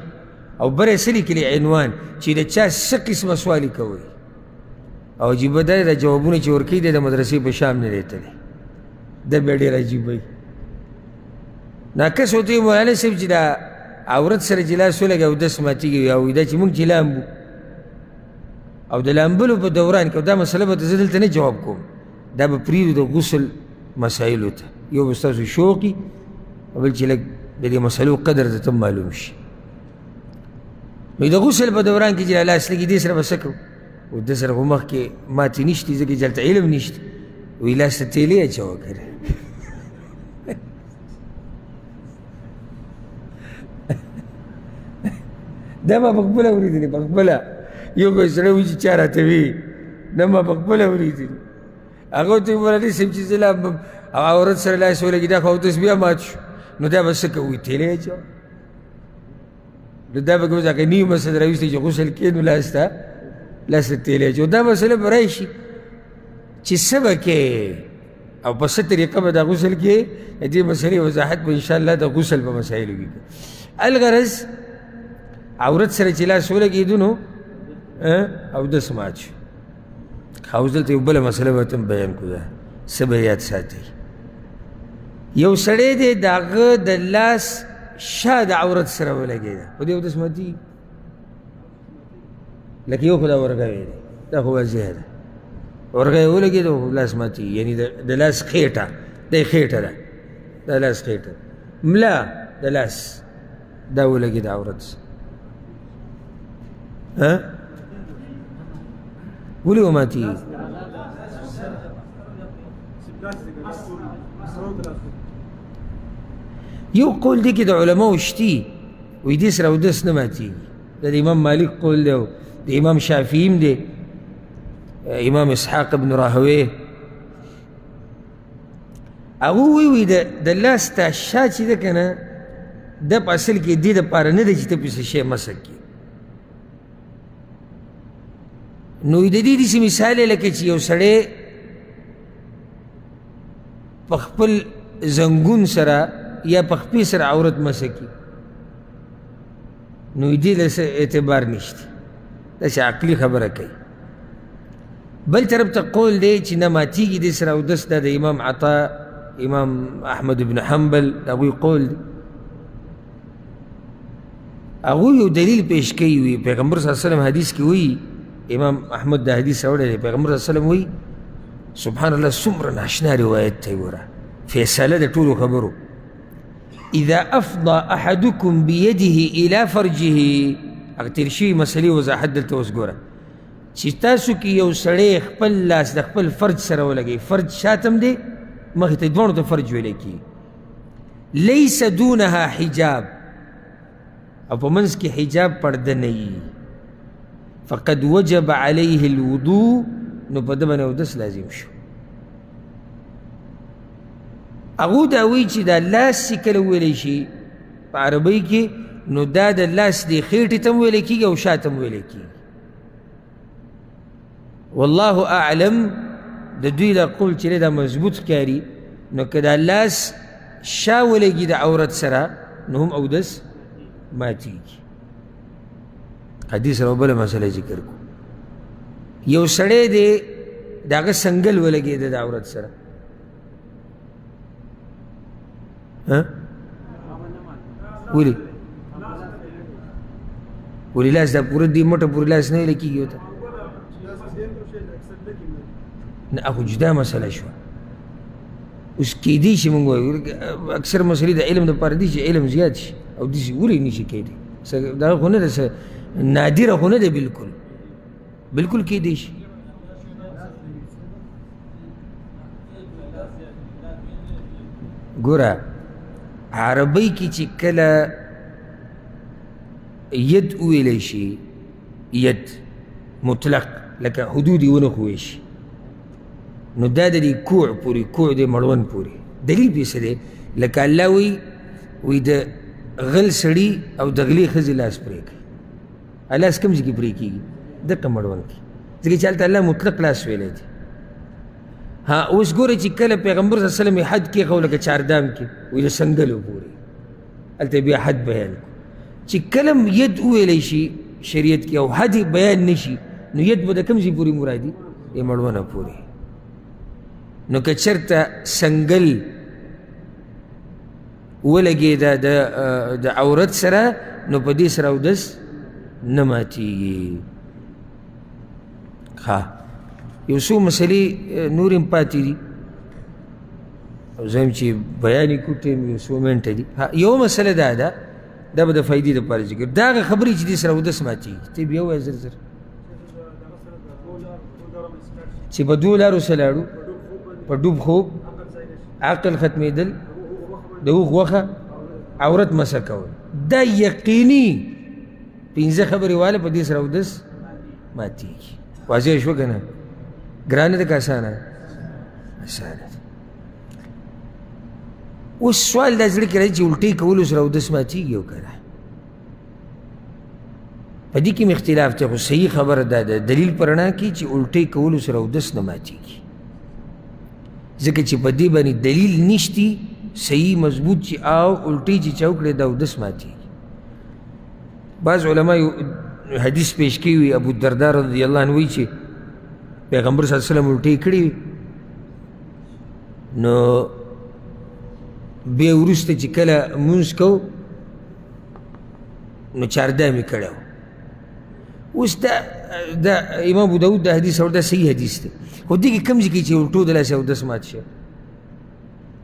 Speaker 1: او بره څه لیکلي عنوان چې د چا څه قسمه سوال یې کوي. او عجیبه دا دی دا جوابونه چې ورکوي دی د مدرسې په شام نه دی تللی، دا بیا ډېر عجیبه وي. دا کس ورته وایي مولانا صاحب چې دا عورت سره چې لاس ولګوي اودس ماتېږي، او دا چې موږ چې لامبو او د لامبلو په دوران کې، دا مسله به زه دلته نه جواب کوم، دا به پرېږدو د غسل مسایلو ته، یو به ستاسو شوق وي او بل چې لږ د دې مسلو قدر ته هم معلوم شي. نو د غسل په دوران کې چې لاس لګي دې سره به څه کوو؟ او د سره خو مخکې ماتې نشتي، ځکه چې هلته علم نشته، وایي لاس ته تیلې اچوه که نه. دا ما په خپله اورېدلې، په خپله یو خو سړی وي چې چا راته وي، دا ما په خپله اورېدلې. هغه ورته وایي مولانا صاحب چې زه لامبم او عورت سره لاس ولګي دا خو اودس بیا مات شو، نو دا به څه کوو؟ وایي تیلې اچوه. نو دا به کوم هغه نیمه مسله راویستې چې غسل کوې نو لاس ته لاس ته تیلې اچوه. دا مسله به راشي چې څه به کوې او په څه طریقه به دا غسل کوې، د دې مسلې وضاحت به انشاءالله د غسل په مسایلو کې کوي. الغرض عورت سره چې لاس ولګېدو نو اودس مات شو. ښه اوس دلته یو بله مسله به ورته بیان کړو، دا څه به یاد ساتئ. یو سړی دی د هغه د لاس شا د عورت سره ولګېده، په دې اودس ماتېږي؟ لکه یو خو دا ورغوی دی، دا خو واضح ده، ورغوی ولګېده خو لاس ماتېږي، یعنې د لاس خېټه، دا یې خېټه ده، دا لاس خېټه، ملا د لاس دا ولګېده عورت سره. ها ولې وماتېږي؟ یو قول دی کې د علماو شتي وایي دې سره اودس نه ماتېږي، دا د امام مالک قول دی او د امام شافعي هم دی، امام اسحاق بن راهوی. هغه وایي د لاس تا شا چې ده که نه، دا په اصل کې دې دپاره نه دی چې ته پرې څه شی مسح کړې. نو د دې داسې مثال دی لکه چې یو سړی په خپل زنګون سره یا په خپې سره عورت مسه کړي، نو دې له څه اعتبار نشته، داسې عقلي خبره کوي. بل طرف ته قول دی چې نه ماتېږي دې سره اودس، دا د امام عطا، امام احمد بن حنبل د هغوی قول دی. هغوی یو دلیل پیش کوي، وي پیغمبر صلی الله علیه وسلم حدیث کې وایي، امام احمد دا حدیث راوړی دی، پیغمبر صلی الله علیه وسلم وایي، سبحان الله څومره ناشنا روایت دی، ګوره فیصله د ټولو خبرو، اذا افضى احدكم بيده الى فرجه، هغه تېر شوي مسلې وضاحت دلته اوس ګوره، چې تاسو کې یو سړی خپل لاس د خپل فرج سره ولګوي، فرج شاته هم دی مخې ته، دواړو ته فرج ویلی کېږي، لیس دونها حجاب، او په منځ کې حجاب پرده نه وي، فقد وجب عليه الوضوء، نو په ده باندې اودس لازم شو. هغو دا وایي چې دا لاس چې کله وویلی شي په عربۍ کې، نو دا د لاس دې خېټې ته هم ویلی کېږي او شاته هم ویلی کېږي. والله اعلم د دوی دا قول چې دی دا مضبوط ښکاري، نو که دا لاس شا ولګي د عورت سره نو هم اودس ماتېږي. حدیث سره بله مسله ذکر کړو. یو سړی دی د هغه سنګل ولګېده د عورت سره، ولې؟ ولې لاس دا پوره دې مټه پورې لاس نه ویل کېږي ورته؟ نه، هغه جدا مسله شوه. اوس کېدی شي موږ وایو اکثر مسلې د علم دپاره دي چې علم زیات شي، او داسې ولې نه شي کېدی؟ دا خو نه ده څه نادره خو نه ده، بالکل بالکل کېدی شي. ګوره عربۍ کې چې کله ید وویلی شي، ید مطلق لکه حدود یې ونه ښووی شي، نو دا د دې کوع پورې، کوع د مړوند پورې. دلیل پې څه دی؟ لکه الله وایي، وایي د غل سړي او د غلې ښځې لاس پرې کوي. لاس کوم ځای کې پرې کېږي؟ دقه مړوند کې، ځکه چې هلته الله مطلق لاس ویلی دی. ها اوس ګوره چې کله پیغمبر صلی الله علیه وسلم یې حد کېښود لکه چاردام کې، وایي د سنګلو پورې، هلته بیا حد بیان کړو. چې کله ید وویلی شي شریعت کې او حد یې بیان نه شي، نو ید به د کوم ځای پورې مرادي؟ د مړونه پورې. نو که چېرته سنګل ولګېده د عورت سره، نو په دې سره اودس نه ماتېږي. ښه، یو څو مسلې نورې هم پاتې دي، او زه هم چې بیان یې کړو ټایم یو څو منټه دي. یوه مسله دا ده، دا به د فایدې دپاره ذکر، دا هغه خبرې چې دې سره اودس ماتېږي، ته بیا ووایه زر زر چې په دوو لارو سره لاړو، په ډوب خوب، عقل ختمېدل، د اوښ غوښه، عورت مسه کول، دا یقیني پنځه خبرې واله په دې سره اودس ماتېږي. واضح شوه که نه؟ ګرانه ده که اسانه؟ اسانه ده. اوس سوال دا زړه کې راځي چې الټې کولو سره اودس ماتېږي او که نه؟ په دې کې هم اختلاف دی، خو صحیح خبره دا ده، دلیل په رڼا کې چې الټې کولو سره اودس نه ماتېږي، ځکه چې په دې باندې دلیل نشتی صحیح مضبوط چې او الټې چې چا وکړې دا اودس ماتېږي. بعض علما یو حدیث پیش کوي، وي ابو الدرداء رضی الله عنه وایي چې پیغمبر صلی الله علیه وسلم الټې کړې وي، نو بیا وروسته چې کله مونځ کو نو چاردام یې کړی و. اوس دا امام ابو داود دا حدیث او دا صحیح حدیث دی، خو دې کې کوم ځای کې چې الټو د لاسه اودس مات شي،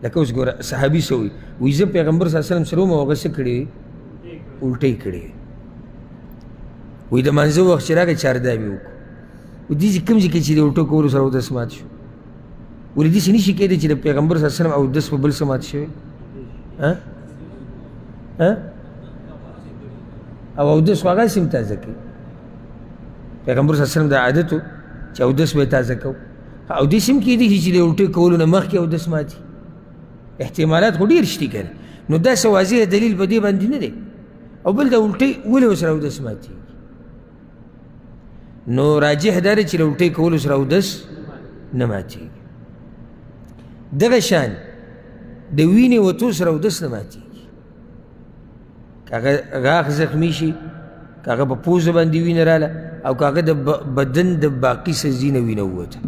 Speaker 1: لکه اوس ګوره صحابي څه وایي، وایي زه پیغمبر صلی الله علیه وسلم سره وم او هغه څه کړي وي؟ الټې کړې وي. وایي د مانځه وخت چې راغی چاردام یې وکړو. دې چې کوم ځای کې چې د الټو کولو سره اودس مات شو، ولې داسې نه شي کېدی چې د پیغمبر صلی الله علیه وسلم اودس په بل څه مات شوی؟ او اودس خو هغسې هم تازه کوي. پیغمبر صلی الله علیه وسلم دا عادت و چې اودس به یې تازه کو. او داسې هم کېدی شي چې د الټې کولو نه مخکې اودس ماتي، احتمالات خو ډېر شتي که نه. نو داسې واضح دلیل په دې باندې نه دی. او بل د الټې ولې ورسره اودس ماتېږي؟ نو راجح دا دی چې له الټۍ کولو سره اودس نه ماتېږي. دغه شان د وینې وتو سره اودس نه ماتېږي، که هغه غاښ زخمي شي، که هغه په پوزه باندې وینه راله، او که هغه د بدن د باقي څه ځینه وینه ووته،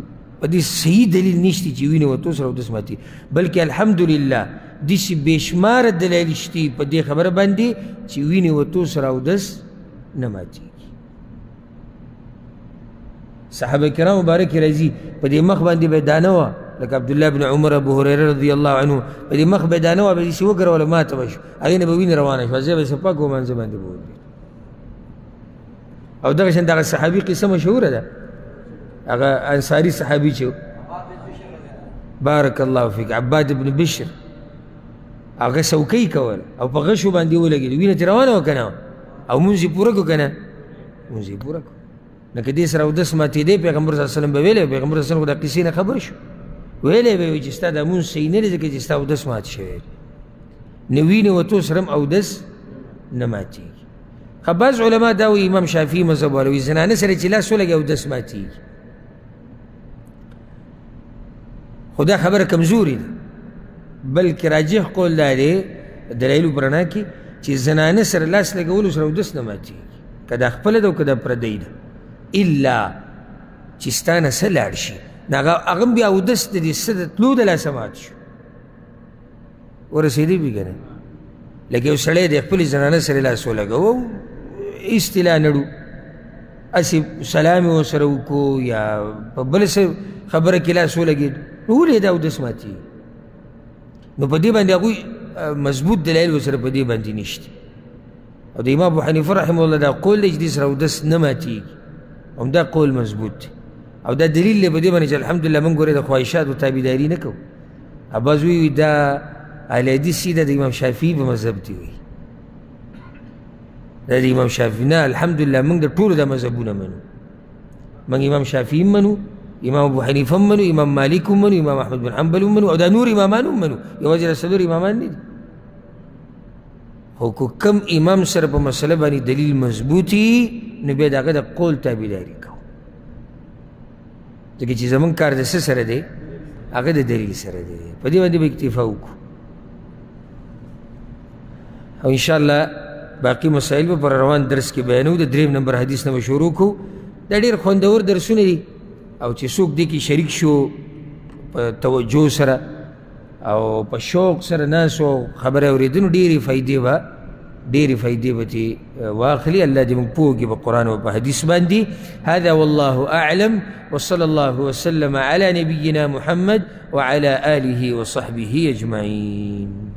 Speaker 1: په دې صحیح دلیل نشته چې وینې وتو سره اودس ماتېږي، بلکې الحمدلله داسې بېشماره دلایل شته په دې خبره باندې چې وینې وتو سره اودس نه ماتېږي. صحابه کرام مبارک راځي په دې مخ باندې به دانه وه، لکه عبدالله بن عمر ابو هریره رضی الله عنه په دې مخ به دانه وه، به داسې وګروله ماته به شو، هغې نه به وینه روانه شوه، ځای به یې څه پاک ومانځه باندې به ودرېد. او دغه شان دغه صحابي قصه مشهوره ده، هغه انصاري صحابي چې بارک الله فیک عباد بن بشر، هغه څوکۍ کوله او په غشو باندې ولګېد، وینه ترې روانه وه که نه، او مونځ یې پوره کړو که نه، مونځ یې پوره کړو. نو که دې سره اودس ماتېدی، پیغمبر صلی الله علیه وسلم به ویلی، پیغمبر صلی الله علیه وسلم خو د قصې نه خبر شو، ویلی به وي چې ستا دا مونځ صحیح نه دی ځکه چې ستا اودس مات شوی دی. نو وینې وتو سره هم اودس نه ماتېږي. ښه بعض علما دا وایي، امام شافعي مذهب والا وایي زنانه سره چې لاس ولګوي اودس ماتېږي، خو دا خبره کمزوري ده، بلکې راجح قول دا دی دلایلو په رڼا کې چې زنانه سره لاس لګولو سره اودس نه ماتېږي، که دا خپله ده او که دا پردۍ ده، الا چې ستا نه څه لاړ شي، نو هغه هم بیا اودس د دې څه د تلو د لاسه مات شو، ورسېدی وي که نه؟ لکه یو سړی دی خپلې زنانه سره لاس ولګوه، اصطلاح نړو، هسې سلام یې ورسره وکړو یا په بله څه خبره کې لاس ولګېد، نو ولې دا اودس ماتېږي؟ نو په دې باندې هغوی مضبوط دلایل ورسره په دې باندې نشته. او د امام ابو حنیفه رحمه الله دا قول دی چې دې سره اودس نه ماتېږي، همدا قول مضبوط دی. او دا دلیل دی په دې باندې چې الحمدلله موږ ګورې د خواهشاتو تابعداري نه کوو. بعض وایي دا اهل حدیث دا د امام شافعي په مذهب دی، وایي دا د امام شافعي نه. الحمدلله موږ د ټولو دا مذهبونه منو، موږ امام شافعي منو، امام ابو حنیفه منو، امام مالک منو، امام احمد بن حنبل منو، او دا نور امامان هم منو، یوازې دا څلور امامان نه دي. خو که کم امام سره په مسله باندې دلیل مضبوطي، نو بیا د هغه د قول تابعداري کوو، ځکه چې زموږ کار د څه سره دی؟ هغه د دلیل سره دی. په دې باندې به اکتفا وکړو، او انشاءالله باقي مسایل به پر روان درس کې بیانوو. د دریم نمبر حدیث نه به شروع کړو. دا ډېر خوندور درسونه دي، او چې څوک دې کې شریک شو په توجه سره او په شوق سره ناست او خبرې اورېدو، نو ډېرې فایدې به ترې واخلي. الله دې موږ پوه کړي په قرآن او په حدیث باندې. هذا والله أعلم، وصلى الله وسلم على نبينا محمد وعلى آله وصحبه أجمعين.